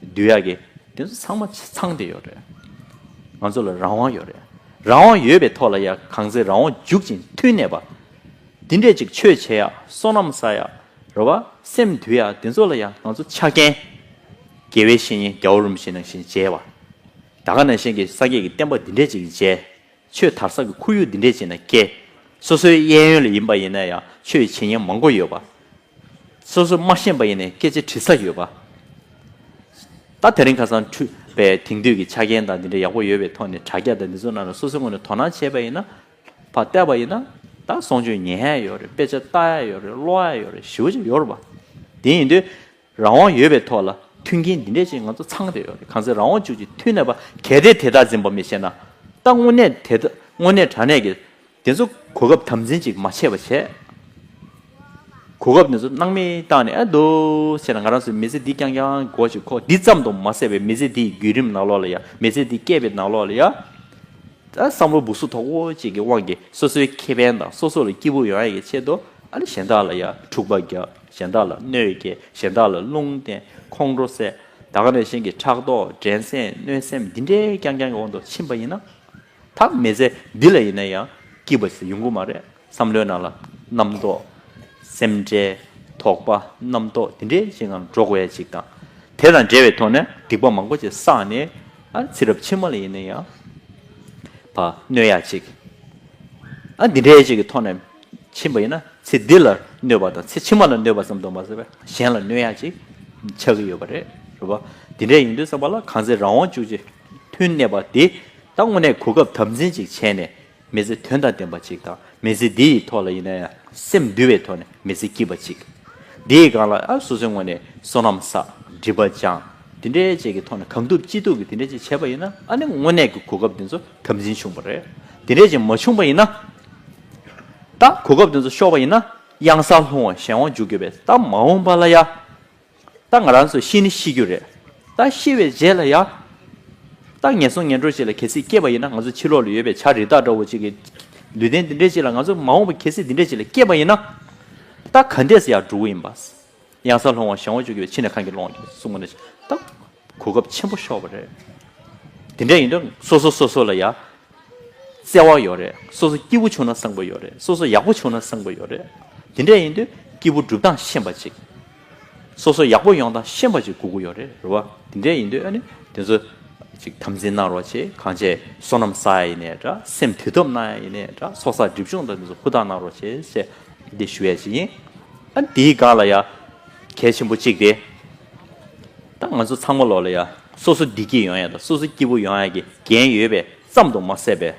འདུལ་ཡག་གི་དེ་ཚོ་ཚང་མ་ཚང་བསྡད་ཡོད་རེད། ང་ཚོ་ལ་རང་དབང་ཡོད་རེད། རང་དབང་ཡོད་པའི་ཐོག་ལ་ཡང་གང་ཚེ་རང་དབང་འཇུག་ཅིང་མཐུན་གནས་པ། འདི་འདྲས་ཅིག་ཆོས་བྱེད་ཡག་བསོད་ནམས་བསགས་ཡག་རེད་བ། སེམས་འདུལ་ཡག་དེ་ཚོ་ལ་ཡང་ང་ཚོ་ཆ་རྐྱེན། དགེ་བའི་བཤེས་གཉེན་རྒྱལ་བ་རིན་པོ་ཆེ་ནང་བཞིན་མཇལ་བ། ད་ག་ནང་བཞིན་གྱི་སངས་རྒྱས་ཀྱི་བསྟན་པ་འདི་འདྲས་ཅིག་མཇལ། ཆོས་དར་ས་གི་ཁོར་ཡུག་འདི་འདྲས་ཅིག་ན་སྐྱེས། སོ་སོའི་གཡས་གཡོན་ལ་ཡིན་པ་ཡིན་ན་ཡང་ཆོས་བྱེད་མཁན་མང་པོ་ཡོད་པ། སོ་སོ་མ་ཤེས་པ་ཡིན་ནའི་སྐད་ཆ་དྲི་ས་ཡོད་པ། ད་དེ་རིང་ཁ་སང་འཁྲུལ་པའི་དེང་དུས་ཀྱི་ཆ་རྐྱེན་དང་འདི་འདྲ་ཡག་པོ་ཡོད་པའི་ཐོག་ནས་དྲ་རྒྱ་དང་འདི་ཚོ་ནང་ལ་སོ་སོའི་ངོས་ནས་དོ་སྣང་བྱས་པ་ཡིན་ན། ཕར་བལྟས་པ་ཡིན་ན། ད་གསུང་ཆོས་ཉན་ཡག་ཡོད་རེད། དཔེ་ཆ་ལྟ་ཡག་ཡོད་རེད། ཀློག་ཡག་ཡོད་རེད། ཞེ་པོ་ཅིག་ཡོད་རེད་པ། དེ་ཡིན་དུས། རང་དབང་ཡོད་པའི་ཐོག་ལ་མཐུན་རྐྱེན་འདི་འདྲས་ཅིག་ང་ཚོ་ཚང་བསྡད་ཡོད་རེད། གང་ཚེ་རང་དབང་འཇུག་ཅིང་མཐུན་གནས་པ། གལ་ཏེ་དེ་ལྟར་འཛིན་པར་མི་བྱེད་ན། ད་དངོས་གནས་དེ་ལྟ་དངོས་གནས་དྲང་གནས་ཀྱི་དེ་ཚོ་གོ་སྐབས་དམ་འཛིན་ཅིག་མ་བྱས་པ་བྱས། གོ་སྐབས་དེ་ཚོ་སྣང་མེད་བཏང་ནས་ཨ་འདུག་བྱས་ན། ང་རང་ཚོའི་མི་ཚེ་འདི་རྐྱང་རྐྱང་དགོས་ཤིག་ཁོ་འདི་ཙམ་དུ་མ་ཟད་པའི་མི་ཚེ་འདིའི་བརྒྱུད་རིམ་ནང་ལོགས་ལ་ཡ། མི་ཚེ་འདི་སྐྱེལ་བའི་ནང་ལོགས་ལ་ཡ། ད་བསམ་བློ་སྦུག་སུ་དོག་པོ་ཅིག་གི་དབང་གིས་སོ་སོའི་ཁེ་ཕན་དང་སོ་སོ་ལ་སྐྱིད་པོ་ཡོང་ཡ་གི་ཆེད་དུ། ཨ་ནི་གཞན་དག་ལ་ཡ་འཁྲུག་པ་རྒྱག་གཞན་དག་ལ་གནོད་སྐྱེལ། གཞན་དག་ལ་རླུང་བསྟན། ཁོང་ཁྲོ་སད། ད་ག་ནང་བཞིན་གྱི་ཕྲག་དོག་འགྲན་སེམས་གནོད་སེམས་འདི་འདྲའི་རྐྱང་རྐྱང་གི་དབང་དུ་ཕྱིན་པ་ཡིན་ན། ད་མི་ཚེ་འདི་ལ་ཡིན་ན་ཡང་སྐྱིད་པ་ཞིག་ཡོང་གི་མ་རེད། བསམ་བློའི་ནང་ལ་རྣམ་རྟོག་སེམས་ཁྲལ། དོགས་པ། རྣམ་རྟོག་འདི་འདྲའི་ཞིག་ངང་འགྲོ་དགོས་ཡ་ཅིག་དང་། དེ་དང་འབྲེལ་བའི་ཐོག་ནས་སྡིག་པ་མང་པོ་ཅིག་བསགས་ནས། ཨ་ཚེ་རབས་ཕྱི་མ་ལ་ཡིན་ན་ཡང་ཕར་གནོད་ཡ་ཅིག་ཨ་འདི་འདྲའི་ཅིག་གི་ཐོག་ནས་ཕྱིན་པ་ཡིན་ན། ཚེ་འདི་ལ་གནོད་པ་དང་ཚེ་ཕྱི་མ་ལ་གནོད་པ་ཙམ་དུ་མ་ཟད་པར་གཞན་ལ་གནོད་ཡ་ཅིག་ཆགས་ཀྱི་ཡོད་པ་རེད། རེད་པ། འདི་འདྲ་ཡིན་དུས་ཙམ་པ་ལ་གང་ཚེ་རང་དབང་འཇུག་ཅིང་མཐུན་གནས་པ་དེ། ད་དངོས་གནས་གོ་སྐབས་དམ་འཛིན་ཅིག་བྱས་ནས། མི་ཚེ་དོན་དང་ལྡན་པ་ཅིག་དང་། མི་ཚེ་འདི་ཡི་ཐོག་ལ་ཡིན་ན་ཡང་སེམས་འདུལ་བའི་ཐོག་ནས་མི་ཚེ་སྐྱིད་པ་ཅིག་འདི་ཡི་སྒང་ལ་ཨ་སོ་སོའི་ངོས་ནས་བསོད་ནམས་བསགས། སྒྲིབ་པ་སྦྱང་། འདི་འདྲའི་ཅིག་གི་ཐོག་ནས་གང་ཐུབ་ཅི་ཐུབ་ཀྱིས་འདི་འདྲའི་ཅིག་བྱས་པ་ཡིན་ན། ཨ་ནི་དངོས་གནས་ཀྱི་གོ་སྐབས་འདི་ཚོ་དམ་འཛིན་བྱུང་བ་རེད། འདི་འདྲའི་ཅིག་མ་བྱུང་བ་ཡིན་ན། ད་གོ་སྐབས་འདི་ཚོ་ཤོར་བ་ཡིན་ན། གཡང་སར་ལྷུང་བ་གཞན་དབང་འཇུག་གི་ཡོད་པས། ད་མ་འོངས་པ་ལ་ཡ། ད་ང་རང་ཚོ་ཤི་ནི་ཤི་རྒྱུ་རེད། ད་ཤི་བའི་རྗེས་ལ་ཡ། ད་ངན་སོང་ངན་འགྲོ་ཅིག་ལ་གལ་སྲིད་སྐྱེས་པ་ཡིན་ན། ང་ཚོ་ཕྱི་ལོགས་ལ་ཡོད་པའི་བྱ་རི་དྭགས་འདྲ་བོ་ཅིག་གི་ལུས་རྟེན་འདི་འདྲའི་ཅིག་ལ། ང་ཚོ་མ་འོངས་པ་གལ་སྲིད་འདི་འདྲའི་ཅིག་ལ་སྐྱེས་པ་ཡིན་ན། ད་ག་འདྲས་སེ་ཡར་འགྲོ་གི་ཡིན་པ། གཡང་སར་ལྷུང་བ་གཞན་དབང་འཇུག་གི་ཡོད་པས། ཕྱི་ནས་གང་གིས་སློང་བར་འགྱུར་གསུངས་པ་ནི། ད་གོ་སྐབས་ཆེན་པོ་ཤོར་བ་རེད། དེ་འདྲ་ཡིན་དུས་སོ་སོ་སོ་སོ་ལ་ཡ། བརྩེ་བ་ཡོད་རེད། སོ་སོ་སྐྱིད་པོ་བྱུང་ན་བཟང་པོ་ཡོད་རེད། སོ་སོ་ཡག་པོ་བྱུང་ན་བཟང་པོ་ཡོད་རེད། དེ་འདྲ་ཡིན་དུས་སྐྱིད་པོ་སྒྲུབ་སྟངས་ཤེས་པ་ཅིག་སོ་སོ་ཡག་པོ་ཡོང་སྟངས་ཤེས་པ་ཅིག་དགོས་ཀྱི་ཡོད་རེད། རེད་བ། དེ་འདྲ་ཡིན་དུས་ཨ་ནི་དེ་ཚོ་ཅིག་དམ་འཛིན་གནང་རོགས་བྱེད། གང་བྱས་བསོད་ནམས་བསགས་ཡ་ཡིན་ནའི་འདྲ། སེམས་དུལ་ཐབས་གནང་ཡ་ཡིན་ནའི་འདྲ། ཚོགས་བསགས་སྒྲིབ་སྦྱོང་དང་དེ་ཚོ་ཧུར་ཐག་གནང་རོགས་བྱེད་ཅེས་འདི་ཞུ་ཡ་ཅིག་ཡིན། ཨ་ནི་དེའི་སྒང་ལ་ཡ་གལ་ཆེན་པོ་གཅིག་དེ། ད་ང་ཚོ་ཚང་མ་ལོག་ལ་ཡ་སོ་སོ་བདེ་སྐྱིད་ཡོང་ཡ་དང་སོ་སོ་སྐྱིད་པོ་ཡོང་ཡ་གི་འགན་ཡོད་པས་ཙམ་དུ་མ་ཟད་པའི།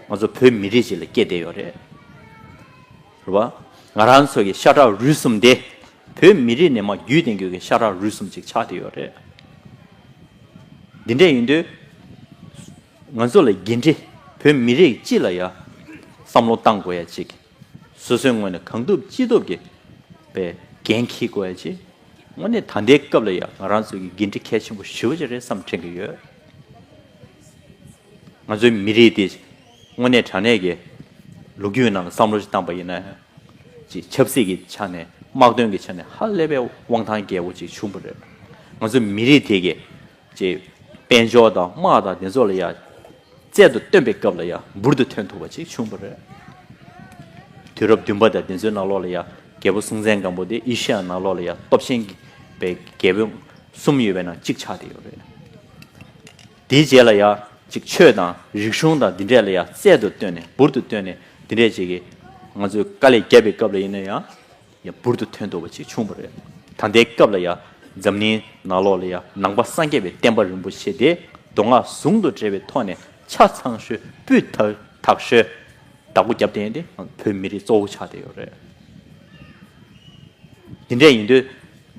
ང་ཚོ་བོད་མི་རིགས་ཅིག་ལ་སྐྱེས་བསྡད་ཡོད་རེད། རེད་བ། ང་རང་ཚོ་གི་ཤ་ཁྲག་རུས་གསུམ་དེ། བོད་མི་རིགས་ནས་མར་བརྒྱུད་ལྡན་རྒྱུ་གི་ཤ་ཁྲག་རུས་གསུམ་ཅིག་ཆགས་བསྡད་ཡོད་རེད། འདི་འདྲ་ཡིན་དུས། ང་ཚོ་ལ་འགན་འཁྲི། བོད་མི་རིགས་སྤྱི་ལ་ཡ་བསམ་བློ་བཏང་དགོས་ཡ་ཅིག་སོ་སོའི་ངོས་ནས་གང་ཐུབ་ཅི་ཐུབ་ཀྱིས་པའི་འགན་འཁྱེར་དགོས་ཡ་ཅིག་དངོས་གནས་ད་ལྟའི་སྐབས་ལ་ཡ་ང་རང་ཚོ་གི་འགན་འཁྲི་གལ་ཆེན་པོ་ཞེ་པོ་ཅིག་རེད་བསམ་དྲན་གྱི་ཡོད། ང་ཚོའི་མི་རིགས་དེ་དངོས་གནས་དྲང་གནས་ཀྱི་ལོ་རྒྱུས་ནང་ལ་བསམ་བློ་ཞིག་བཏང་པ་ཡིན་ན། ཅིག་ཆབ་སྲིད་ཀྱི་ཆ་ནས། དམག་དོན་གྱི་ཆ་ནས་ཧ་ལས་པའི་དབང་ཐང་རྒྱས་པོ་ཅིག་བྱུང་བ་རེད། ང་ཚོའི་མི་རིགས་དེ་གི་ཅིག་དཔལ་འབྱོར་དང་དམག་དང་དེ་ཚོ་ལ་ཡ་རྩལ་དུ་བཏོན་པའི་སྐབས་ལ་ཡ་འབུར་དུ་ཐོན་ཐུབ་པ་ཅིག་བྱུང་བ་རེད། དུས་རབས་བདུན་པ་དང་དེ་ཚོའི་ནང་ལོགས་ལ་ཡ་རྒྱལ་པོ་སྲོང་བཙན་སྒམ་པོ་དེ་ཨེ་ཤ་ཡ་ནང་ལོགས་ལ་ཡ་སྟོབས་ཆེན་གྱི་པའི་རྒྱལ་པོ་གསུམ་ཡོད་པའི་ནང་གཅིག་ཆགས་བསྡད་ཡོད་རེད། དེའི་རྗེས་ལ་ཡ་ཅིག་ཆོས་དང་རིག་གཞུང་དང་འདི་འདྲས་ལ་ཡ་རྩལ་དུ་བཏོན་ནས་འབུར་དུ་བཏོན་ནས་འདི་འདྲས་ཅིག་གིས་ང་ཚོས་དཀའ་ལས་བརྒྱབ་པའི་སྐབས་ལ་ཡིན་ན་ཡང་ཡ་འབུར་དུ་ཐོན་ཐུབ་པ་ཅིག་བྱུང་བ་རེད། ད་ལྟའི་སྐབས་ལ་ཡ་འཛམ་གླིང་ནང་ལོགས་ལ་ཡ་ནང་པ་སངས་རྒྱས་པའི་བསྟན་པ་རིན་པོ་ཆེ་དེ་མདོ་སྔགས་ཟུང་དུ་འབྲེལ་བའི་ཐོག་ནས་ཆ་ཚང་ཤོས་སྤུས་དག་དག་ཤོས་བདག་པོ་རྒྱབ་བསྡད་དེ་བོད་མི་རིགས་གཙོ་བོ་ཆགས་བསྡད་ཡོད་རེད། དེ་འདྲ་ཡིན་དུས་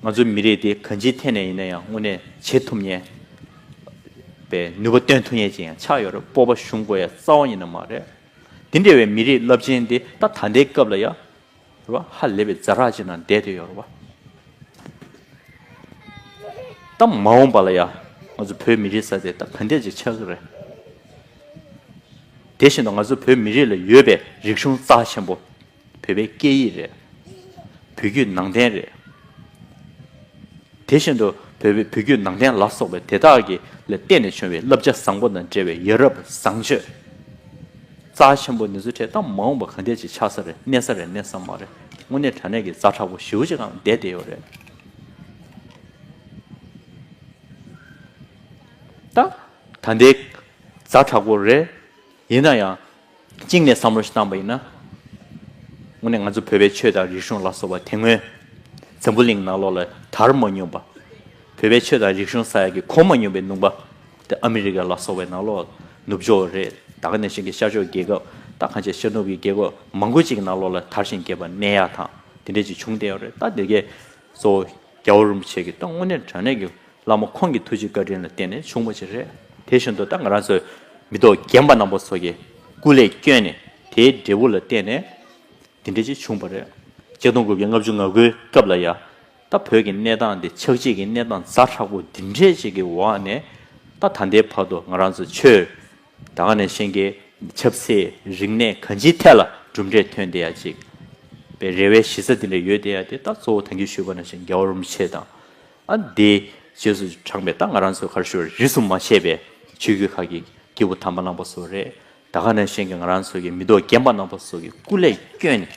ང་ཚོའི་མི་རིགས་དེ་གང་ཅིའི་ཐད་ནས་ཡིན་ན་ཡང་དངོས་གནས་བྱེད་ཐུབ་མཁན་པའི་ནུས་པ་བཏོན་ཐུབ་མཁན་ཅིག་ཡང་ཆགས་ཡོད་རེད། སྤོབས་པ་ཞུམ་དགོས་ཡ་རྩ་བ་ཉིད་ནས་མ་རེད། དེ་འདྲ་བའི་མི་རིགས་རླབས་ཆེན་དེ་ད་ད་ལྟའི་སྐབས་ལ་ཡ་རེད་བ། ཧ་ལས་པའི་ཛ་དྲག་ཅིག་ནང་བསྡད་དེ་ཡོད་རེད་བ། ད་མ་འོངས་པ་ལ་ཡ་ང་ཚོ་བོད་མི་རིགས་ཟེར་དེ་ད་ག་འདྲས་ཅིག་ཆགས་ཀྱི་རེད། དེ་བཞིན་དུ་ང་ཚོ་བོད་མི་རིགས་ལ་ཡོད་པའི་རིག་གཞུང་རྩ་ཆེན་པོ་བོད་པའི་སྐད་ཡིག་རེད། བོད་བརྒྱུད་ནང་བསྟན་རེད། དེ་བཞིན་དུ་བོད་པའི་བོད་བརྒྱུད་ནང་བསྟན་ལ་སོགས་པའི་དེ་དག་གི་ལ་བརྟེན་ནས་བྱུང་བའི་བསླབ་བྱ་བཟང་པོ་དང་འབྲེལ་བའི་ཡ་རབས་བཟང་སྤྱོད་རྩ་ཆེན་པོ་འདི་ཚོ་གྲས་ད་མ་འོངས་པ་ག་འདྲས་ཅིག་ཆགས་ས་རེད། གནས་ས་རེད། གནས་ས་མ་རེད། དངོས་གནས་དྲང་གནས་ཀྱི་ཛ་དྲག་པོ་ཞེ་པོ་ཅིག་སྒང་བསྡད་བསྡད་ཡོད་རེད། ད་ད་ལྟའི་ཛ་དྲག་པོ་རེད། ཡིན་ན་ཡང་གཅིག་ནས་བསམ་བློ་ཞིག་བཏང་པ་ཡིན་ན། དངོས་གནས་ང་ཚོ་བོད་པའི་ཆོས་དང་རིག་གཞུང་ལ་སོགས་པ་དེ་སྔོན་འཛམ་བུ་གླིང་ནང་ལོགས་ལ་དར་མ་མྱོང་པ། བོད་པའི་ཆོས་དང་རིག་གཞུང་ཟེར་ཡ་གི་གོ་མ་མྱོང་པའི་ལུང་པ་དེ་ཨ་མི་རི་ཀ་ལ་སོགས་པའི་ནང་ལོགས་ནུབ་ཕྱོགས་རེད། ད་ག་ནང་བཞིན་གྱི་ཤར་ཕྱོགས་རྒྱལ་ཁབ། ད་གང་ཅི་ཤར་ནུབ་ཀྱི་རྒྱལ་ཁབ་མང་པོ་ཅིག་གི་ནང་ལོགས་ལ་དར་ཞིང་རྒྱས་པ་གནས་ཡག་དང་དེ་འདྲས་ཅིག་བྱུང་བསྡད་ཡོད་རེད། ད་དེ་གའི་གཙོ་བོ་རྒྱལ་བ་རིན་པོ་ཆེ་གི་ད་དངོས་གནས་དྲང་གནས་ཀྱི་བླ་མ་ཁོང་གི་ཐུགས་རྗེ་བཀའ་དྲིན་ལ་བརྟེན་ནས་བྱུང་བ་ཞིག་རེད། དེ་བཞིན་དུ་ད་ང་རང་ཚོའི་མི་ཐོག་རྒན་པ་རྣམ་པ་ཚོ་གིས་སྐུ་ལས་བསྐྱོན་ནས་དེའི་འབྲས་བུ་ལ་བརྟེན་ནས་དེ་འདྲ་ཅིག་བྱུང་བ་རེད། ཆིག་སྟོང་དགུ་བརྒྱ་ལྔ་བཅུ་ང་དགུའི་སྐབས་ལ་ཡ་ད་བོད་ཀྱི་གནས་སྟངས་དེ་ཆག་འཇིག་གི་གནས་སྟངས་ཛ་དྲག་པོ་འདི་འདྲས་ཅིག་གི་འོག་ནས་ད་ད་ལྟའི་བར་དུ་ང་རང་ཚོ་ཆོས་ད་ག་ནང་བཞིན་གྱི་ཆབ་སྲིད་རིག་གནས་གང་ཅིའི་ཐད་ལ་གྲུབ་འབྲས་ཐོན་བསྡད་ཡ་ཅིག་པའི་རེ་བའི་གཞི་རྩ་འདི་འདྲ་ཡོད་བསྡད་ཡ་དེ་ད་གཙོ་བོ་ད་གིན་ཞུས་པ་ནང་བཞིན་རྒྱལ་བ་རིན་པོ་ཆེ་དང་། ཨ་འདི་རྗེས་སུ་འབྲངས་པའི་ད་ང་རང་ཚོའི་ག་རེ་ཞུ་རིས་སུ་མ་ཆད་པའི་ཆོས་བརྒྱུད་ཁག་གི་སྐྱེས་བུ་དམ་པ་རྣམ་པ་ཚོ་རེད། ད་ག་ནང་བཞིན་གྱི་ང་རང་ཚོ་གི་མི་ཐོག་རྒན་པ་རྣམ་པ་ཚོ་གི་སྐུ་ལས་བསྐྱོན་ནས་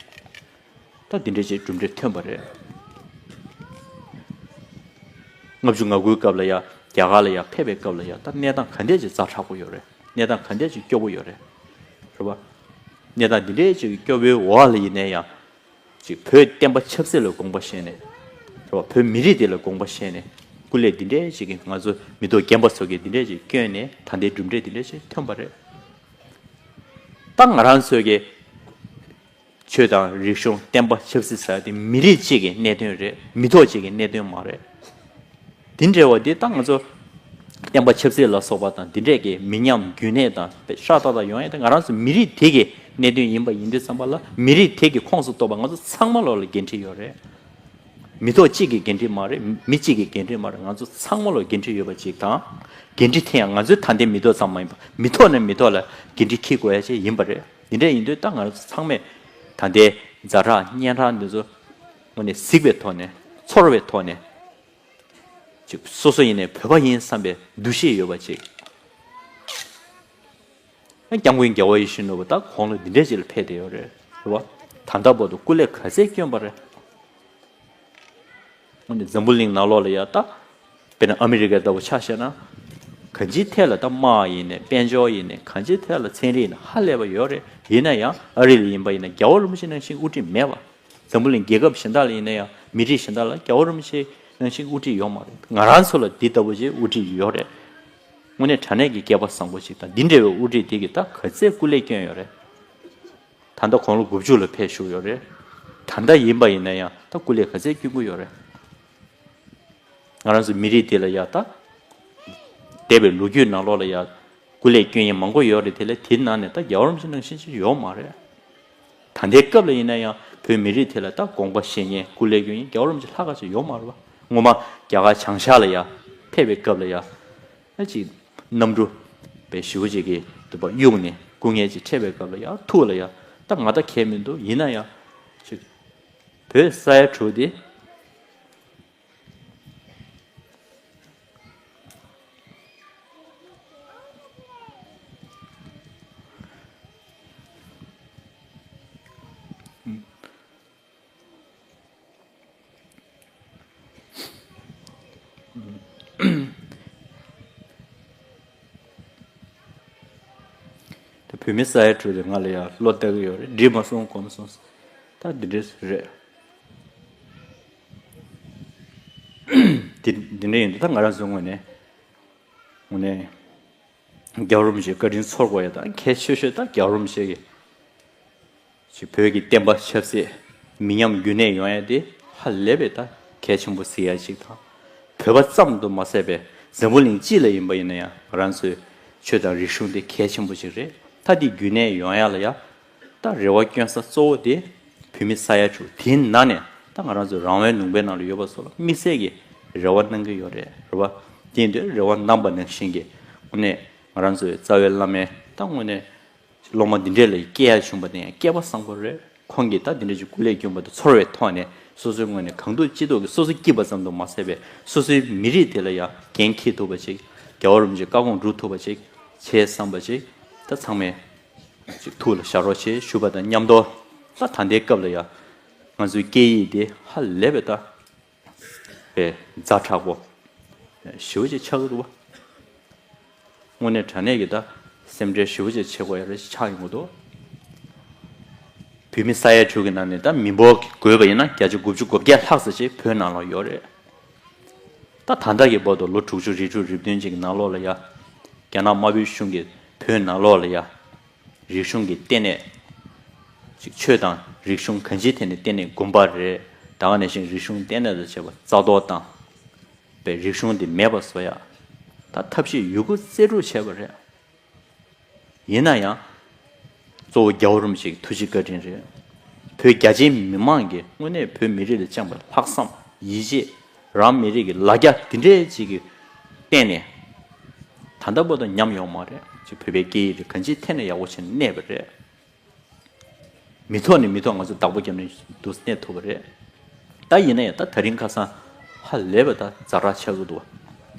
ད་འདི་འདྲ་ཅིག་གྲུབ་འབྲས་ཐོན་པ་རེད། ལྔ་བཅུ་ང་དགུའི་སྐབས་ལ་ཡ་རྒྱ་གར་ལ་ཡ་ཕེབས་པའི་སྐབས་ལ་ཡ་ད་གནས་སྟངས་ག་འདྲས་ཅིག་ཛ་དྲག་པོ་ཡོད་རེད། གནས་སྟངས་ག་འདྲས་ཅིག་སྐྱོ་པོ་ཡོད་རེད། རེད་པ། གནས་སྟངས་འདི་འདྲས་ཅིག་སྐྱོ་པོའི་འོག་ལ་ཡིན་ན་ཡང་ཅིག་བོད་བསྟན་པ་ཆབ་སྲིད་ལ་དགོངས་པ་བཞེས་ནས་རེད་པ། བོད་མི་རིགས་འདི་ལ་དགོངས་པ་བཞེས་ནས་སྐུ་ལས་འདི་འདྲས་ཅིག་གི་ང་ཚོ་མི་ཐོག་རྒན་པ་ཚོ་གིས་འདི་འདྲས་ཅིག་བསྐྱོན་ནས་ད་ལྟའི་གྲུབ་འབྲས་འདི་འདྲས་ཅིག་ཐོན་པ་རེད། ད་ང་རང་ཚོའི་གི་ཆོས་དང་རིག་གཞུང་བསྟན་པ་ཆབ་སྲིད་ཟེར་ཡ་དེ་མི་རིགས་གཅིག་གི་གནད་དོན་རེད། མི་ཐོག་གཅིག་གི་གནད་དོན་མ་རེད། དེ་འདྲ་བ་དེ་ད་ང་ཚོ་བསྟན་པ་ཆབ་སྲིད་ལ་སོགས་པ་དང་དེ་འདྲས་ཀྱི་མི་ཉམས་རྒྱུན་གནས་དང་ཧྲག་ཏག་ཏག་ཡོང་ཡ་དེ་ང་རང་ཚོ་མི་རིགས་དེ་གི་གནད་དོན་ཡིན་པ་ཡིན་དུས་ཙམ་པ་ལ་མི་རིགས་དེ་གི་ཁོངས་སུ་གཏོགས་པ་ང་ཚོ་ཚང་མ་ལོག་ལ་འགན་འཁྲི་ཡོད་རེད། མི་ཐོག་གཅིག་གི་འགན་འཁྲི་མ་རེད། མི་གཅིག་གི་འགན་འཁྲི་མ་རེད། ང་ཚོ་ཚང་མ་ལོག་འགན་འཁྲི་ཡོད་པ་ཅིག་དང་། འགན་འཁྲི་དེ་ཡང་ང་ཚོའི་ད་ལྟའི་མི་ཐོག་ཙམ་མ་ཡིན་པ་མི་ཐོག་ནས་མི་ཐོག་ལ་འགན་འཁྲི་འཁྱེར་དགོས་ཡ་ཅིག་ཡིན་པ་རེད། དེ་འདྲ་ཡིན་དུས་ད་ང་རང་ཚོ་ཚང་མས་ད་ལྟའི་ཛ་དྲག་སྙན་གྲགས་འདི་ཚོ་དངོས་གནས་གཟིགས་པའི་ཐོག་ནས་ཚོར་བའི་ཐོག་ནས་ཅིག་སོ་སོ་ཡིན་ནའི་བོད་པ་ཡིན་བསམ་པའི་འདུ་ཤེས་ཡོད་པ་ཅིག་སྐྱབས་མགོན་རྒྱལ་བ་ཡིད་བཞིན་ནོར་བུ་ད་གོང་ལ་འདི་འདྲས་ཅིག་ལ་ཕེབས་བསྡད་ཡོད་རེད། རེད་བ། ད་ལྟ་བར་དུ་སྐུ་ལས་ག་ཚད་བསྐྱོན་པ་རེད། འཛམ་བུ་གླིང་ནང་ལོགས་ལ་ཡ་ད། དཔེར་ན་ཨ་མི་རི་ཀ་ལྟ་བུ་ཆ་བཞག་ན། གང་ཅིའི་ཐད་ལ་ད་དམག་ཡིན་ནའི་དཔལ་འབྱོར་ཡིན་ནའི་གང་ཅིའི་ཐད་ལ་ཚན་རིག་ཡིན་ནའི་ཧ་ལས་པ་ཡོད་རེད། ཡིན་ན་ཡང་ཨ་རི་ལ་ཡིན་པ་ཡིན་ན་རྒྱལ་བ་རིན་པོ་ཆེ་ནང་བཞིན་དབུ་ཁྲིད་མེད་པ། འཛམ་བུ་གླིང་རྒྱལ་ཁབ་གཞན་དག་ལ་ཡིན་ན་ཡང་མི་རིགས་གཞན་དག་ལ་རྒྱལ་བ་རིན་པོ་ཆེ་ནང་བཞིན་དབུ་ཁྲིད་ཡོད་མ་རེད། ང་རང་ཚོ་ལ་འདི་ལྟ་བུ་ཅིག་དབུ་ཁྲིད་ཡོད་རེད། དངོས་གནས་དྲང་གནས་ཀྱི་སྐལ་པ་བཟང་པོ་ཞིག་དང་འདི་འདྲ་བའི་དབུ་ཁྲིད་དེ་གིས་ད་ག་ཚད་སྐུ་ལས་བསྐྱོན་ཡོད་རེད། ད་ལྟ་དགུང་ལོ་དགུ་བཅུ་ལ་ཕེབས་བཞུགས་ཡོད་རེད། ད་ལྟ་ཡིན་པ་ཡིན་ན་ཡང་ད་སྐུ་ལས་ག་ཚད་བསྐྱོན་གྱི་ཡོད་རེད། ང་རང་ཚོ་མི་རིགས་དེ་ལ་ཡ་ད། འདས་པའི་ལོ་རྒྱུས་ནང་ལོགས་ལ་ཡ། སྐུ་ལས་བསྐྱོན་མཁན་མང་པོ་ཡོད་རེད། དེ་ལས་དེའི་ནང་ནས་ད་རྒྱལ་བ་རིན་པོ་ཆེ་ནང་བཞིན་ཅིག་ཡོད་མ་རེད། ད་ལྟའི་སྐབས་ལ་ཡིན་ན་ཡང་བོད་མི་རིགས་དེ་ལ་ད་དགོངས་པ་བཞེས་མཁན་སྐུ་ལས་བསྐྱོན་མཁན་རྒྱལ་བ་རིན་པོ་ཆེ་ལྷག་ག་ཅིག་ཡོད་མ་རེད་བ། སྔོན་མ་རྒྱ་གར་བྱང་ཤར་ལ་ཡ་ཕེབས་པའི་སྐབས་ལ་ཡ། ཨ་ཅིག་གནམ་གྲུ་པའི་ཞེ་པོ་ཅིག་གི་འདུག་པ་གཡུགས་ནས་སྐུ་ངལ་ཅིག་འཕྲད་པའི་སྐབས་ལ་ཡ་ཐུགས་ལ་ཡ་ད་ང་ད་གལ་མི་འདུག་ཡིན་ན་ཡང་ཅིག་བོད་ས་ཡ་དྲུག་དེ། བོད་མི་ས་ཡ་དྲུག་དེ་ང་ལ་ཡང་བློ་གཏད་ཀྱི་ཡོད་རེད། འགྲིག་མ་སོང་གོམས་སོང་། ད་འདི་འདྲས་རེད། འདི་འདི་འདྲས་ཡིན་དུས་ད་ང་རང་ཚོའི་ངོས་ནས་དངོས་གནས་རྒྱལ་བ་རིན་པོ་ཆེའི་བཀའ་དྲིན་ཚོར་དགོས་ཡ་ད་གལ་ཆེ་ཤོས་ད་རྒྱལ་བ་རིན་པོ་ཆེ་གི་ཅིག་བོད་ཀྱི་བསྟན་པ་ཆབ་སྲིད་མི་ཉམས་རྒྱུན་གནས་ཡོང་ཡ་དེ་ཧ་ལས་པའི་ད་གལ་ཆེན་པོ་གཟིགས་ཡ་ཅིག་དང་། བོད་པ་ཙམ་དུ་མ་ཟད་པའི་འཛམ་བུ་གླིང་སྤྱི་ལ་ཡིན་པ་ཡིན་ན་ཡང་ང་རང་ཚོའི་ཆོས་དང་རིག་གཞུང་དེ་གལ་ཆེན་པོ་ཅིག་རེད། ད་དེ་རྒྱུན་གནས་ཡོང་ཡ་ལ་ཡ་ད་རེ་བ་བསྐྱོན་ས་གཙོ་བོ་དེ་བོད་མི་ས་ཡ་དྲུག་དེའི་ནང་ནས་ད་ང་རང་ཚོའི་རང་དབང་ལུང་པའི་ནང་ལ་ཡོད་པ་ཚོ་ལ་དམིགས་བསལ་གྱི་རེ་བ་གནང་གི་ཡོད་རེད། རེ་བ་དེ་ཡིན་དུས་རེ་བ་གནང་པ་ནང་བཞིན་གྱི་དངོས་གནས་ང་རང་ཚོའི་རྩ་བའི་བླ་མའི་ད་དངོས་གནས། སློབ་མ་འདི་འདྲས་ལ་སྐྱེ་ཡ་བྱུང་བ་དེ་ཡང་སྐལ་པ་བཟང་པོ་རེད། ཁོང་གིས་ད་འདི་འདྲས་ཀྱི་སྐུ་ལས་བསྐྱོན་པ་དེ་ཚོར་བའི་ཐོག་ནས་སོ་སོའི་ངོས་ནས་གང་ཐུབ་ཅི་ཐུབ་ཀྱིས་སོ་སོ་སྐྱིད་པ་ཙམ་དུ་མ་ཟད་པའི་སོ་སོའི་མི་རིགས་དེ་ལ་ཡང་འགན་འཁྱེར་ཐུབ་པ་ཅིག་རྒྱལ་བ་རིན་པོ་ཆེའི་བཀའ་དགོངས་སྒྲུབ་ཐུབ་པ་ཅིག་བྱས་བསམ་པ་ཅིག་ད་ཚང་མས་ཅིག་ཐུགས་ལ་བཞག་རོགས་བྱེད་ཞུ་བ་དང་མཉམ་དུ། ད་ད་ལྟའི་སྐབས་ལ་ཡང་ང་ཚོའི་སྐད་ཡིག་དེ་ཧ་ལས་པའི་ད། པའི་ཛ་དྲག་པོ་ཞེ་པོ་ཅིག་ཆགས་ཀྱི་འདུག་བ། དངོས་གནས་དྲང་གནས་ཀྱི་ད་སེམས་ཁྲལ་ཞེ་པོ་ཅིག་བྱེད་དགོས་ཡ་རེ་ཞིག་ཆགས་ཡོང་གི་འདུག་བོད་མི་ས་ཡ་དྲུག་གི་ནང་ནས་ད་མི་འབོར་བགོས་པ་ཡིན་ན་བརྒྱ་ཆ་དགུ་བཅུ་གོ་བརྒྱད་ལྷག་ཙམ་ཅིག་བོད་ནང་ལོགས་ཡོད་རེད། ད་ད་ལྟ་གི་བར་དུ་ལོ་དྲུག་ཅུ་རེ་དྲུག་རེ་བདུན་ཅིག་གི་ནང་ལོགས་ལ་ཡ། རྒྱ་ནག་དམར་པོའི་གཞུང་གིས་བོད་ནང་ལོགས་ལ་ཡ། རིག་གཞུང་གི་ལྟེ་གནས། ཅིག་ཆོས་དང་རིག་གཞུང་གང་ཅིའི་ཐད་ནས་ལྟེ་གནས་དགོན་པ་རེད། ད་ག་ནང་བཞིན་རིག་གཞུང་ལྟེ་གནས་དང་བཅས་པ་རྩ་གཏོར་བཏང་། པའི་རིག་གཞུང་འདི་མེད་པ་བཟོ་ཡ། ད་ཐབས་ཤེས་ཡོད་རྒུ་རྩལ་སྤྲུགས་བྱས་པ་རེད། ཡིན་ན་ཡང་། གཙོ་བོ་རྒྱལ་བ་རིན་པོ་ཆེའི་ཐུགས་རྗེ་བཀའ་དྲིན་རེད། བོད་རྒྱ་ཆེའི་མི་མང་གིས་དངོས་གནས་བོད་མི་རིགས་ལ་བཅངས་པའི་ལྷག་བསམ་ཡིད་ཆེས། རང་མི་རིགས་ཀྱི་ལ་རྒྱ་འདི་འདྲའི་ཅིག་གི་སྟེང་ནས། ད་ལྟ་བར་དུ་ཉམས་ཡོད་མ་རེད། ཅིག་བོད་པའི་སྐད་ཡིག་དེ་གང་ཅིའི་ཐད་ནས་ཡག་པོ་བྱས་ནས་གནས་པ་རེད། མི་ཐོག་ནས་མི་ཐོག་ང་ཚོ་བདག་པོ་རྒྱབ་ནས་འདུག་གནས་ཐུབ་པ་རེད། ད་ཡིན་ན་ཡང་ད་ད་རིང་ཁ་སང་ཧ་ལས་པ་ད་ཛ་དྲག་ཆགས་ཀྱི་འདུག་བ།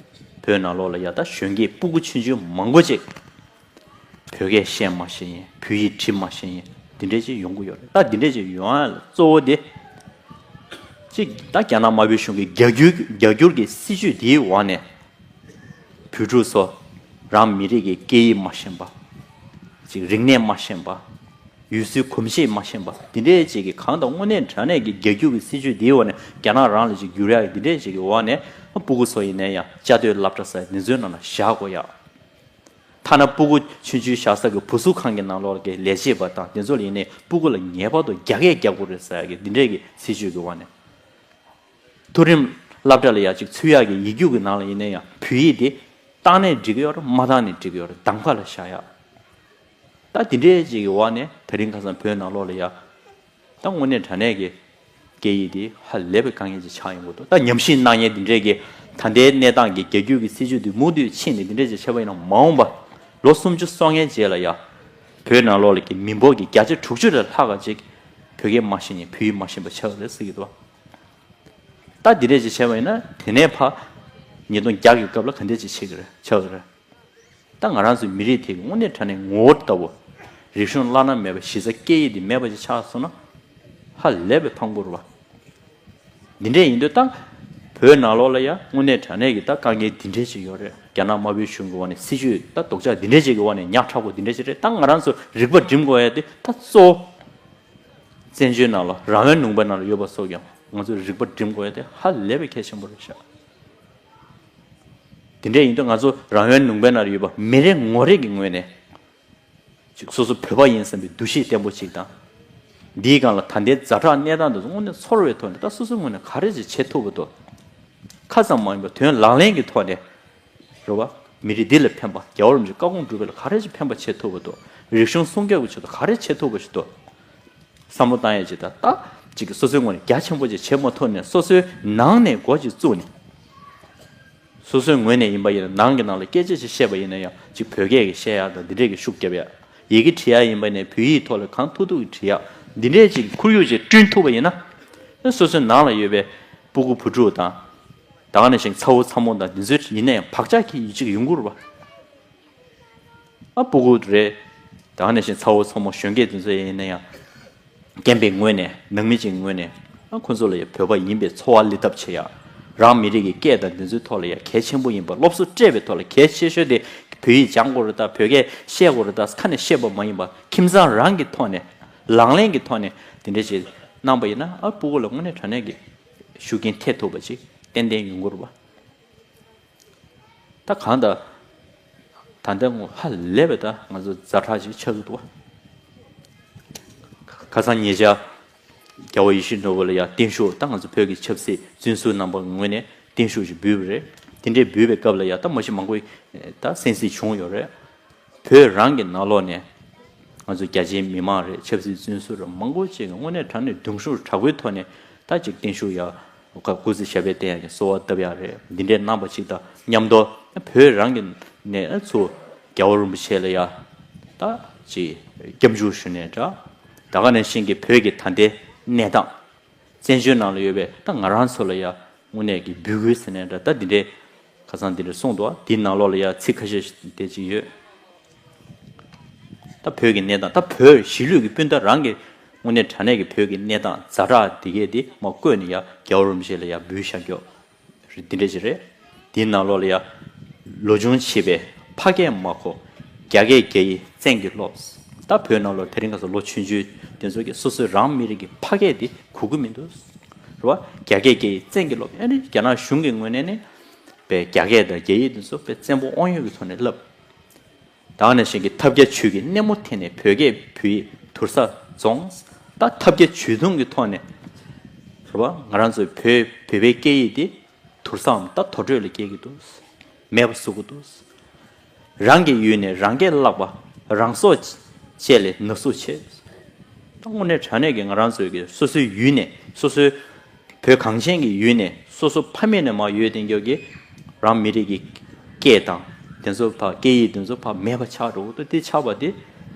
བོད་ནང་ལོགས་ལ་ཡ་ད་གཞོན་སྐྱེས་སྤུ་གུ་ཆུང་ཆུང་མང་པོ་ཅིག་བོད་སྐད་བཤད་མ་ཤེས་ཡིན། བོད་ཡིག་འབྲི་མ་ཤེས་ཡིན། འདི་འདྲས་ཅིག་ཡོང་གི་ཡོད་རེད། ད་འདི་འདྲས་ཅིག་ཡོང་ཡ་ལ་གཙོ་བོ་དེ། གཅིག་ད་རྒྱ་ནག་དམར་པོའི་གཞུང་གི་རྒྱ་སྒྱུར་རྒྱ་སྒྱུར་གྱི་སྲིད་བྱུས་དེའི་འོག་ནས། བོད་ཕྲུག་ཚོ་རང་མི་རིགས་ཀྱི་སྐད་ཡིག་མ་ཤེས་པ། ཅིག་རིག་གནས་མ་ཤེས་པ། ཡུལ་སྲོལ་གོམས་གཤིས་མ་ཤེས་པ་འདི་འདྲས་ཅིག་གི་གང་དང་དངོས་གནས་དྲང་གནས་ཀྱི་རྒྱ་སྒྱུར་གྱི་སྲིད་བྱུས་འདིའི་འོག་ནས་རྒྱ་ནག་རང་ལ་ཅིག་བསྒྱུར་ཡག་གི་འདི་འདྲས་ཅིག་གི་འོག་ནས་སྤུ་གུ་ཚོ་ཡིན་ན་ཡང་བཅའ་སྡོད་སློབ་གྲྭ་ཟེར་འདི་ཚོའི་ནང་ལ་བཞག་དགོས་ཡག་ཐ་ན་སྤུ་གུ་ཆུང་ཆུང་བཞག་ས་གི་བུ་གསོ་ཁང་གི་ནང་ལོགས་ཀྱི་ལས་བྱེད་པ་དང་དེ་ཚོ་ལ་ཡིན་ནའི་སྤུ་གུ་ལ་ངེས་པར་དུ་རྒྱ་སྐད་རྒྱག་དགོས་རེད་ཟེར་ཡག་གི་འདི་འདྲས་ཀྱི་སྲིད་བྱུས་ཀྱི་འོག་ནས། མཐོ་རིམ་སློབ་གྲྭ་ལ་ཡ་གཅིག་ཚུད་ཡག་གི་ཡིག་རྒྱུགས་ཀྱི་ནང་ལ་ཡིན་ན་ཡང་བོད་ཡིག་དེ་བཏང་ནས་འགྲིག་གི་ཡོད་རེད། མ་བཏང་ནས་འགྲིག་གི་ཡོད་རེད། གདམ་ག་ལ་བཞག་ཡག་ད་དེ་འདྲའི་ཅིག་གི་འོག་ནས་ད་རིང་ཁ་སང་བོད་ནང་ལོགས་ལ་ཡ། ད་དངོས་གནས་དྲང་གནས་ཀྱི་སྐད་ཡིག་དེ་ཧ་ལས་པའི་དཀའ་ངལ་ཅིག་ཆགས་ཡོང་གི་འདུག་ད་ཉམས་ཞིབ་གནང་མཁན་དེ་འདྲས་ཀྱི་ད་ལྟའི་གནས་སྟངས་ཀྱི་རྒྱ་སྒྱུར་གྱི་སྲིད་བྱུས་དེ་མུ་མཐུད་ཕྱིན་ནས་དེ་འདྲས་ཅིག་བྱས་པ་ཡིན་ན་མ་འོངས་པ་ལོ་སུམ་ཅུ་སོ་ལྔའི་རྗེས་ལ་ཡ། བོད་ནང་ལོགས་ལ་གི་མི་འབོར་གྱི་བརྒྱ་ཆ་དྲུག་ཅུ་ལས་ལྷག་ག་ཅིག་བོད་སྐད་མ་ཤེས་མཁན་བོད་ཡིག་མ་ཤེས་པ་ཆགས་ཀྱི་རེད་ཟེར་གྱི་འདུག་ད་འདི་འདྲས་ཅིག་བྱས་པ་ཡིན་ན་དེ་ནས་ཕར་ཉིས་སྟོང་བརྒྱ་གི་སྐབས་ལ་ག་འདྲས་ཅིག་ཆགས་ཀྱི་རེད་ཆགས་ཀྱི་རེད། ད་ང་རང་ཚོའི་མི་རིགས་དེ་གི་དངོས་གནས་དྲང་གནས་ངོ་བོ་ལྟ་བུ། རིག་གཞུང་བླ་ན་མེད་པ་གཞི་རྩ་སྐད་ཡིག་དེ་མེད་པ་ཅིག་ཆགས་སོང་ན། ཧ་ལས་པའི་ཕངས་པོ་རེད་བ། འདི་འདྲས་ཡིན་དུས་ད། བོད་ནང་ལོགས་ལ་ཡ་དངོས་གནས་དྲང་གནས་ཀྱི་ད་དཀའ་ངལ་འདི་འདྲས་ཅིག་ཡོད་རེད། རྒྱ་ནག་དམར་པོའི་གཞུང་གི་འོག་ནས་སྲིད་བྱུས་ད་སྡུག་ཅག་འདི་འདྲས་ཅིག་གི་འོག་ནས་ཉག་ཕྲ་པོ་འདི་འདྲས་ཅིག་རེད། ད་ང་རང་ཚོ་རིག་པ་སྒྲིམ་དགོས་ཡ་དེ་ད་གཙོ་བོ། བཙན་བྱོལ་ནང་ལ་རང་དབང་ལུང་པའི་ནང་ལ་ཡོད་པ་སོགས་ཀྱང་ང་ཚོས་རིག་པ་སྒྲིམ་དགོས་ཡ་དེ་ཧ་ལས་པའི་གལ་ཆེན་པོ་རེད་ཤག་དེ་འདྲས་ཡིན་དུས་ང་ཚོ་རང་དབང་ལུང་པའི་ནང་ལ་ཡོད་པ་མི་རེ་ངོ་རེ་གི་ངོས་ནས་ཅིག་སོ་སོ་བོད་པ་ཡིན་བསམ་པའི་འདུ་ཤེས་བརྟན་པོ་ཅིག་དང་། འདིའི་སྒང་ལ་ད་ལྟའི་ཛ་དྲག་གནས་སྟངས་འདི་ཚོ་དངོས་གནས་ཚོར་བའི་ཐོག་ནས་ད་སོ་སོའི་ངོས་ནས་ག་རེ་ཅིག་བྱེད་ཐུབ་པ་འདུག་ཁ་ཙམ་མ་ཡིན་པར་དོན་ལག་ལེན་གྱི་ཐོག་ནས། རེད་བ། མི་རིགས་འདི་ལ་ཕན་པ་རྒྱལ་བ་རིན་པོ་ཆེའི་བཀའ་དགོངས་སྒྲུབ་པ་ལ་ག་རེ་ཅིག་ཕན་པ་བྱེད་ཐུབ་པ་འདུག་རིག་གཞུང་སྲུང་སྐྱོབ་ཀྱི་ཆེད་དུ་ག་རེ་བྱེད་ཐུབ་པ་ཞིག་འདུག་བསམ་བློ་བཏང་ཡས་ཅིག་དང་ད་ཅིག་གི་སོ་སོའི་ངོས་ནས་རྒྱ་ཆེན་པོ་ཅིག་བྱེད་མ་ཐུབ་ནས་སོ་སོའི་ནང་ནས་འགོ་ཅིག་བཙུགས་ནས། སོ་སོའི་ངོས་ནས་ཡིན་པ་ཡིན་ན་ནང་གི་ནང་ལ་སྐད་ཆ་ཅིག་བཤད་པ་ཡིན་ན་ཡང་ཅིག་བོད་སྐད་ཀྱི་བཤད་ཡག་དང་འདི་འདྲས་ཀྱི་ཤུགས་རྒྱབ་ཡག་ཡི་གེ་བྲིས་ཡག་ཡིན་པ་ཡིན་ན་བོད་ཡིག་ཐོག་ལ་གང་ཐུབ་ཐུབ་ཀྱི་བྲིས་ཡག་འདི་འདྲས་ཅིག་ཁོར་ཡུག་ཅིག་བསྐྲུན་ཐུབ་པ་ཡིན་ན། སོ་སོའི་ནང་ལ་ཡོད་པའི་སྤུ་གུ་བུ་ཕྲུག་དང་། ད་ག་ནང་བཞིན་ཚ་བོ་ཚ་མོ་དང་འདི་ཚོའི་ཡིན་ན་ཡང་བག་ཆགས་ཀྱི་ཡིད་ཆེས་ཡོང་གི་རེད་བ། ཨ་སྤུ་གུ་རེད། ད་ག་ནང་བཞིན་ཚ་བོ་ཚ་མོ་གཞོན་སྐྱེས་འདི་ཚོ་ཡིན་ན་ཡང་། རྒན་པའི་ངོས་ནས་ནང་མི་གཅིག་ངོས་ནས་ཨ་ཁོ་ཚོ་ལ་ཡང་བོད་པ་ཡིན་པའི་ཚོར་བ་སླེབས་ཐབས་བྱེད་ཡ། རང་མི་རིགས་ཀྱི་སྐད་དང་འདི་ཚོའི་ཐོག་ལ་ཡང་གལ་ཆེན་པོ་ཡིན་པ་སློབ་གསོ་སྤྲད་པའི་ཐོག་ལ་གལ་ཆེ་ཤོས་དེ་ བོད་ཡིག་སྦྱང་དགོས་རེད་ད། བོད་སྐད་བཤད་དགོས་རེད་ད། ཁ་ནས་བཤད་པ་མ་ཡིན་པ་ཁྱིམ་ཚང་རང་གི་ཐོག་ནས་ལག་ལེན་གྱི་ཐོག་ནས་དེ་འདྲ་ཞིག་གནང་པ་ཡིན་ན། ཨ། སྤུ་གུ་ལ་དངོས་གནས་དྲང་གནས་ཀྱི་ཤུགས་རྐྱེན་ཐེབས་ཐུབ་པ་ཅིག་ཏན་ཏན་ཡོང་གི་རེད་པ། ད་གང་ལྟར་ད་ལྟ་ངོ་ཧ་ལས་པའི་ད་ང་ཚོ་ཛ་དྲག་ཅིག་ཆགས་ཀྱི་འདུག་པ། ཁ་སང་ཉེ་ཆར་རྒྱལ་བ་ཡིད་བཞིན་ནོར་བུ་ལ་ཡ་བརྟན་བཞུགས། ད་ང་ཚོ་བོད་ཀྱི་ཆབ་སྲིད་བཙོན་ཟུར་རྣམ་པ་ངོས་ནས་བརྟན་བཞུགས་ཤིག་འབུལ་བ་རེད། དེ་འདྲའི་འབུལ་བའི་སྐབས་ལ་ཡ་ད་མ་གཞི་མང་པོ་ད་གསན་གཟིགས་བྱུང་ཡོད་རེད། བོད་རང་གི་ནང་ལོགས་ནས་ང་ཚོ་རྒྱ་ཆེའི་མི་མང་རེད། ཆབ་སྲིད་བཙོན་ཟུར་རེད། མང་པོ་ཅིག་གི་དངོས་གནས་དྲང་གནས་གདུང་ཤུགས་དྲག་པོའི་ཐོག་ནས་ད་ཅིག་བརྟན་བཞུགས་ཡ་སྐུ་ཚེ་ཞབས་པད་བརྟན་ཡག་གི་གསོལ་བ་བཏབ་ཡག་རེད། འདི་འདྲའི་གནང་པ་ཅིག་དང་མཉམ་དུ་བོད་རང་གི་ནས་ཚུར་རྒྱལ་བ་རིན་པོ་ཆེ་ལ་ཡ་ད་ཅིག་སྐྱབས་འཇུག་ཞུ་ནས་འདྲ། ད་ག་ནང་བཞིན་གྱི་བོད་ཀྱི་ད་ལྟའི་གནས་སྟངས། བཙན་བྱོལ་ནང་ལ་ཡོད་པའི་ད་ང་རང་ཚོ་ལ་ཡ་དངོས་གནས་ཀྱི་འབོད་སྐུལ་ཟེར་ནས་འདྲ། ད་འདི་འདྲའི་ཁ་སང་འདི་འདྲ་གསུངས་འདུག་དེའི་ནང་ལོགས་ལ་ཡ་ཚིག་ཁ་ཤས་དེ་ཅིག་ཡོད། ད་བོད་ཀྱི་གནས་སྟངས། ད་བོད་གཞིས་ལུས་ཀྱི་སྤུན་ཟླ་རང་གི་དངོས་གནས་དྲང་གནས་ཀྱི་བོད་ཀྱི་གནས་སྟངས་ཛ་དྲག་འདི་གས་འདི་མར་བཀོད་ནས་ཡ་རྒྱལ་བ་རིན་པོ་ཆེ་ལ་ཡ་འབུལ་བཞག་རྒྱུ་རེད། འདི་འདྲ་ཅིག་རེད། འདིའི་ནང་ལོགས་ལ་ཡ། ལོ་ཆུང་བྱིས་པས་ཕ་སྐད་མ་གོ། རྒྱ་སྐད་རྒྱ་ཡིག་བཙན་གྱིས་སློབས། ད་བོད་ནང་ལོགས་དེ་རིང་ཁ་སང་ལོ་ཆུང་ཆུང་དེ་ཚོ་གིས་སོ་སོའི་རང་མི་རིགས་ཀྱི་ཕ་སྐད་དེ་གོ་གི་མི་འདུག་རེད་བ། རྒྱ་སྐད་རྒྱ་ཡིག་བཙན་གྱིས་སློབས། ཨ་ནི་རྒྱ་ནག་གཞུང་གི་ངོས་ནས་ནི་པའི་རྒྱ་སྐད་དང་རྒྱ་ཡིག་དེ་ཚོ་པའི་བཙན་པོ་དབང་ཡོད་ཀྱི་ཐོག་ནས་བསླབས། ད་ག་ནང་བཞིན་གྱི་ཐབས་བརྒྱ་ཇུས་ཀྱི་སྣེ་མོ་འཐེན་ནས་བོད་སྐད་བོད་ཡིག་དུར་ས་རྫོངས། ད་ཐབས་བརྒྱ་ཇུས་སྟོང་གི་ཐོག་ནས་རེད་བ། ང་རང་ཚོའི་བོད་བོད་པའི་སྐད་ཡིག་དེ་དུར་སའམ་ད་དུར་ཁྲོད་ལ་སྐྱེལ་གྱི་འདུག་མེད་པ་བཟོ་གི་འདུག་རང་གི་ཡུལ་ནས་རང་སྐད་བརླག་པ། རང་སྲོག་བཅད་ལས་ན་ཟུག་བྱེད། ད་དངོས་གནས་དྲང་གནས་ཀྱི་ང་རང་ཚོའི་གི་སོ་སོའི་ཡུལ་ནས། སོ་སོའི་བོད་གངས་ཅན་གྱི་ཡུལ་ནས་སོ་སོ་ཕ་མེས་ནས་མར་ཡོད་བསྡད་མཁན་གྱི་རང་མི་རིགས་ཀྱི་སྐད་དང་དེ་ཚོ་ཕར་སྐད་ཡིག་དེ་ཚོ་ཕར་མེད་པ་ཆགས་འགྲོ་གི་འདུག་དེ་ཆགས་པ་དེ་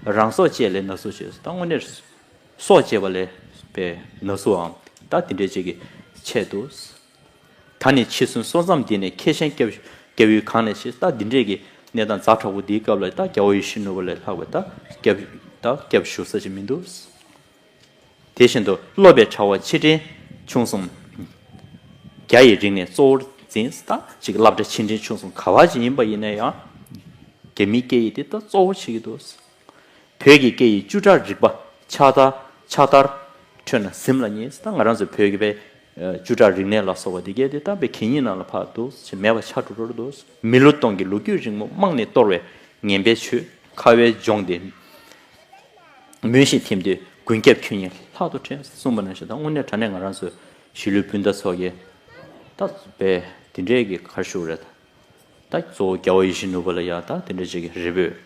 རང་སྲོག་བཅད་ལས་ན་ཟུག་བྱེད། ད་དངོས་གནས་སྲོག་བཅད་པ་ལས་པའི་ན་ཟུག་ཨང་ད་དེ་འདྲའི་ཅིག་གི་ཆེད་དུ། ད་ནི་འཆི་གསོན་སོ་མཚམས་འདི་ནས། ཁྱེད་གཞན་སྐྱབས་སྐྱབས་ཡུལ་གང་ནས་ཤེས། ད་འདི་འདྲས་ཀྱི་གནས་སྟངས་ཛ་དྲག་པོ་འདིའི་སྐབས་ལ་ད་རྒྱལ་བ་ཡིད་བཞིན་ནོར་བུ་ལས་ལྷག་པའི་ད་སྐྱབས་ད་སྐྱབས་ཞུ་ས་ཅིག་མི་འདུག་དེ་བཞིན་དུ་སློབ་པའི་དྲ་བ་ཆེ་འབྲིང་ཆུང་གསུམ། རྒྱ་ཡི་རིག་གནས་གཙོ་བོར་འཛིན། ད་ཅིག་སློབ་གྲྭ་ཆེ་འབྲིང་ཆུང་གསུམ་ག་བ་ཅིག་ཡིན་པ་ཡིན་ན་ཡང་རྒྱ་མིའི་སྐད་ཡིག་དེ་ད་གཙོ་བོ་བྱེད་ཀྱི་འདུག་བོད་ཀྱི་སྐད་ཡིག་བཅུ་ཕྲག་རིག་པ་ཕྱག་དར་ཕྱག་དར་ཁྲོད་ན་གཟིམ་ལ་ཉེ། ད་ང་རང་ཚོ་བོད་ཀྱི་བའི་བཅུ་ཕྲག་རིག་གནས་ལ་སོགས་པ་འདི་གས་དེ་ད་བའི་གད་སྙིགས་ནང་ལ་ཕར་འདུག་ཅེས་མེད་པ་ཆགས་འགྲོ་འགྲོ་འདུག་མི་ལོ་སྟོང་གི་ལོ་རྒྱུས་རིང་མོ་རྨང་ནས་གཏོར་བའི་ངན་པའི་ཆོས་ཁ་བའི་ལྗོངས་འདི་མུན་བཞིན་ཐིམ་དུས་མགོན་སྐྱབས་ཁྱོད་ཉིད་ལྷག་ཏུ་དྲན། གསུངས་པ་ནང་བཞིན་ད་དངོས་གནས་དྲང་གནས་ང་རང་ཚོ་གཞིས་ལུས་སྤུན་ཟླ་ཚོ་གིས་ད་བའི་འདི་འདྲས་ཀྱི་ག་རེ་ཞུ་དགོས་རེད། ད་གཙོ་བོ་རྒྱལ་བ་ཡིད་བཞིན་ནོར་བུ་ལ་ཡ་ད་དེ་འདྲ་ཅིག་གི་རེ་འབོད་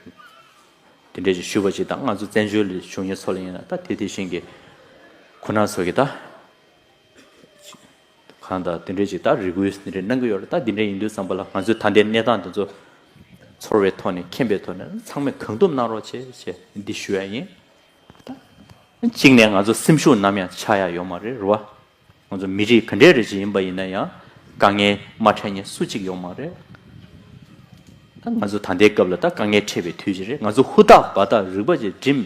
དེ་འདྲ་ཅིག་ཞུས་པ་ཅིག་དང་། ང་ཚོ་བཙན་བྱོལ་ལ་བཞུགས་མཁན་ཚོ་ལ་ཡིན་ན་ད་དེ་དེ་བཞིན་གྱི་ཁོ་ན་ཚོ་གི་ད་གང་ད་དེ་འདྲ་ཅིག་ད་རེ་སྐུལ་དེ་འདྲ་གནང་གི་ཡོད་རེད། ད་དེ་འདྲ་ཡིན་དུས་ཙམ་པ་ལ་ང་ཚོས་ད་ལྟའི་གནས་སྟངས་དེ་ཚོ་ཚོར་བའི་ཐོག་ནས་མཁྱེན་པའི་ཐོག་ནས་ཚང་མས་གང་ཐུབ་གནང་རོགས་བྱེད་ཅེས་འདི་ཞུ་ཡ་ཡིན། ད་གཅིག་ནས་ང་ཚོ་སེམས་ཤུགས་ནམ་ཡང་ཆག་ཡ་ཡོད་མ་རེད་རེད་བ། ང་ཚོ་མི་རིགས་ག་འདྲའི་རིགས་ཅིག་ཡིན་པ་ཡིན་ན་ཡང་དཀའ་ངལ་མ་འཕྲད་མཁན་སུ་གཅིག་ཡོད་མ་རེད། ད་ང་ཚོ་ད་ལྟའི་སྐབས་ལ་ད་དཀའ་ངལ་འཕྲད་པའི་དུས་ཅིག་རེད། ང་ཚོ་ཧུར་ཐག་འབད་ཐག་རིག་པ་ཅིག་སྒྲིམ།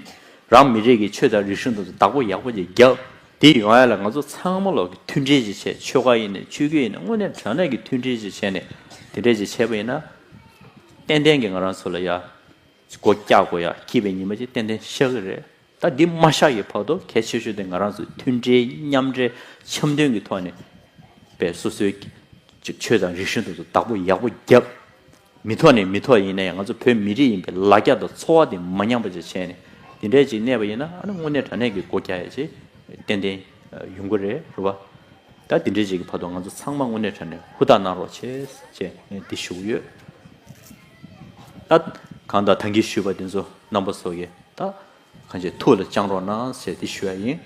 རང་མི་རིགས་ཀྱི་ཆོས་དང་རིག་གཞུང་དེ་ཚོ་བདག་པོ་ཡག་པོ་ཅིག་རྒྱབ། དེ་ཡོང་ཡ་ལ་ང་ཚོ་ཚང་མ་ལོག་གི་མཐུན་སྒྲིལ་ཅིག་བྱས། ཆོལ་ཁ་ཡིན་ནའི་ཆོས་བརྒྱུད་ཡིན་ནའི་དངོས་གནས་དྲང་གནས་ཀྱི་མཐུན་སྒྲིལ་ཅིག་བྱས་ནས་དེ་འདྲས་ཅིག་བྱས་པ་ཡིན་ན། ཏན་ཏན་གྱི་ང་རང་ཚོ་ལ་ཡ་སྒོ་རྒྱག་དགོས་ཡ་སྐྱིད་པའི་ཉི་མ་ཅིག་ཏན་ཏན་ཤར་གི་རེད། ད་འདི་མ་ཤར་གྱི་བར་དུ་གལ་ཆེ་ཤོས་དེ་ང་རང་ཚོ་མཐུན་སྒྲིལ་མཉམ་འབྲེལ་འཆམ་མཐུན་གྱི་ཐོག་ནས་པའི་སོ་སོའི་ཅིག་ཆོས་དང་རིག་གཞུང་དེ་ཚོ་བདག་པོ་ཡག་པོ་བརྒྱབ། མི་ཐོག་ནས་མི་ཐོག་ཡིན་ན་ཡང་ང་ཚོ་བོད་མི་རིགས་ཡིན་པའི་ལ་རྒྱ་དང་འཚོ་བ་དེ་མ་ཉམས་པ་ཅིག་བྱས་ནས་དེ་འདྲས་ཅིག་གནས་པ་ཡིན་ན། ཨ་ནི་དངོས་གནས་དྲང་གནས་ཀྱི་སྒོ་རྒྱག་ཡ་ཅིག་ཏན་ཏན་ཡོང་གི་རེད་རེད་བ། ད་དེ་འདྲས་ཅིག་གི་བར་དུ་ང་ཚོ་ཚང་མ་དངོས་གནས་དྲང་གནས་ཧུར་ཐག་གནང་རོགས་བྱེད་ཅེས་ངས་འདི་ཞུ་གི་ཡོད། ད་གང་ལྟར་ད་གིན་ཞུས་པ་དེ་ཚོ་རྣམ་པ་ཚོ་གིས་ད་གང་ཅིའི་ཐུགས་ལ་བཅངས་རོགས་གནང་ཞེས་འདི་ཞུ་ཡ་ཡིན།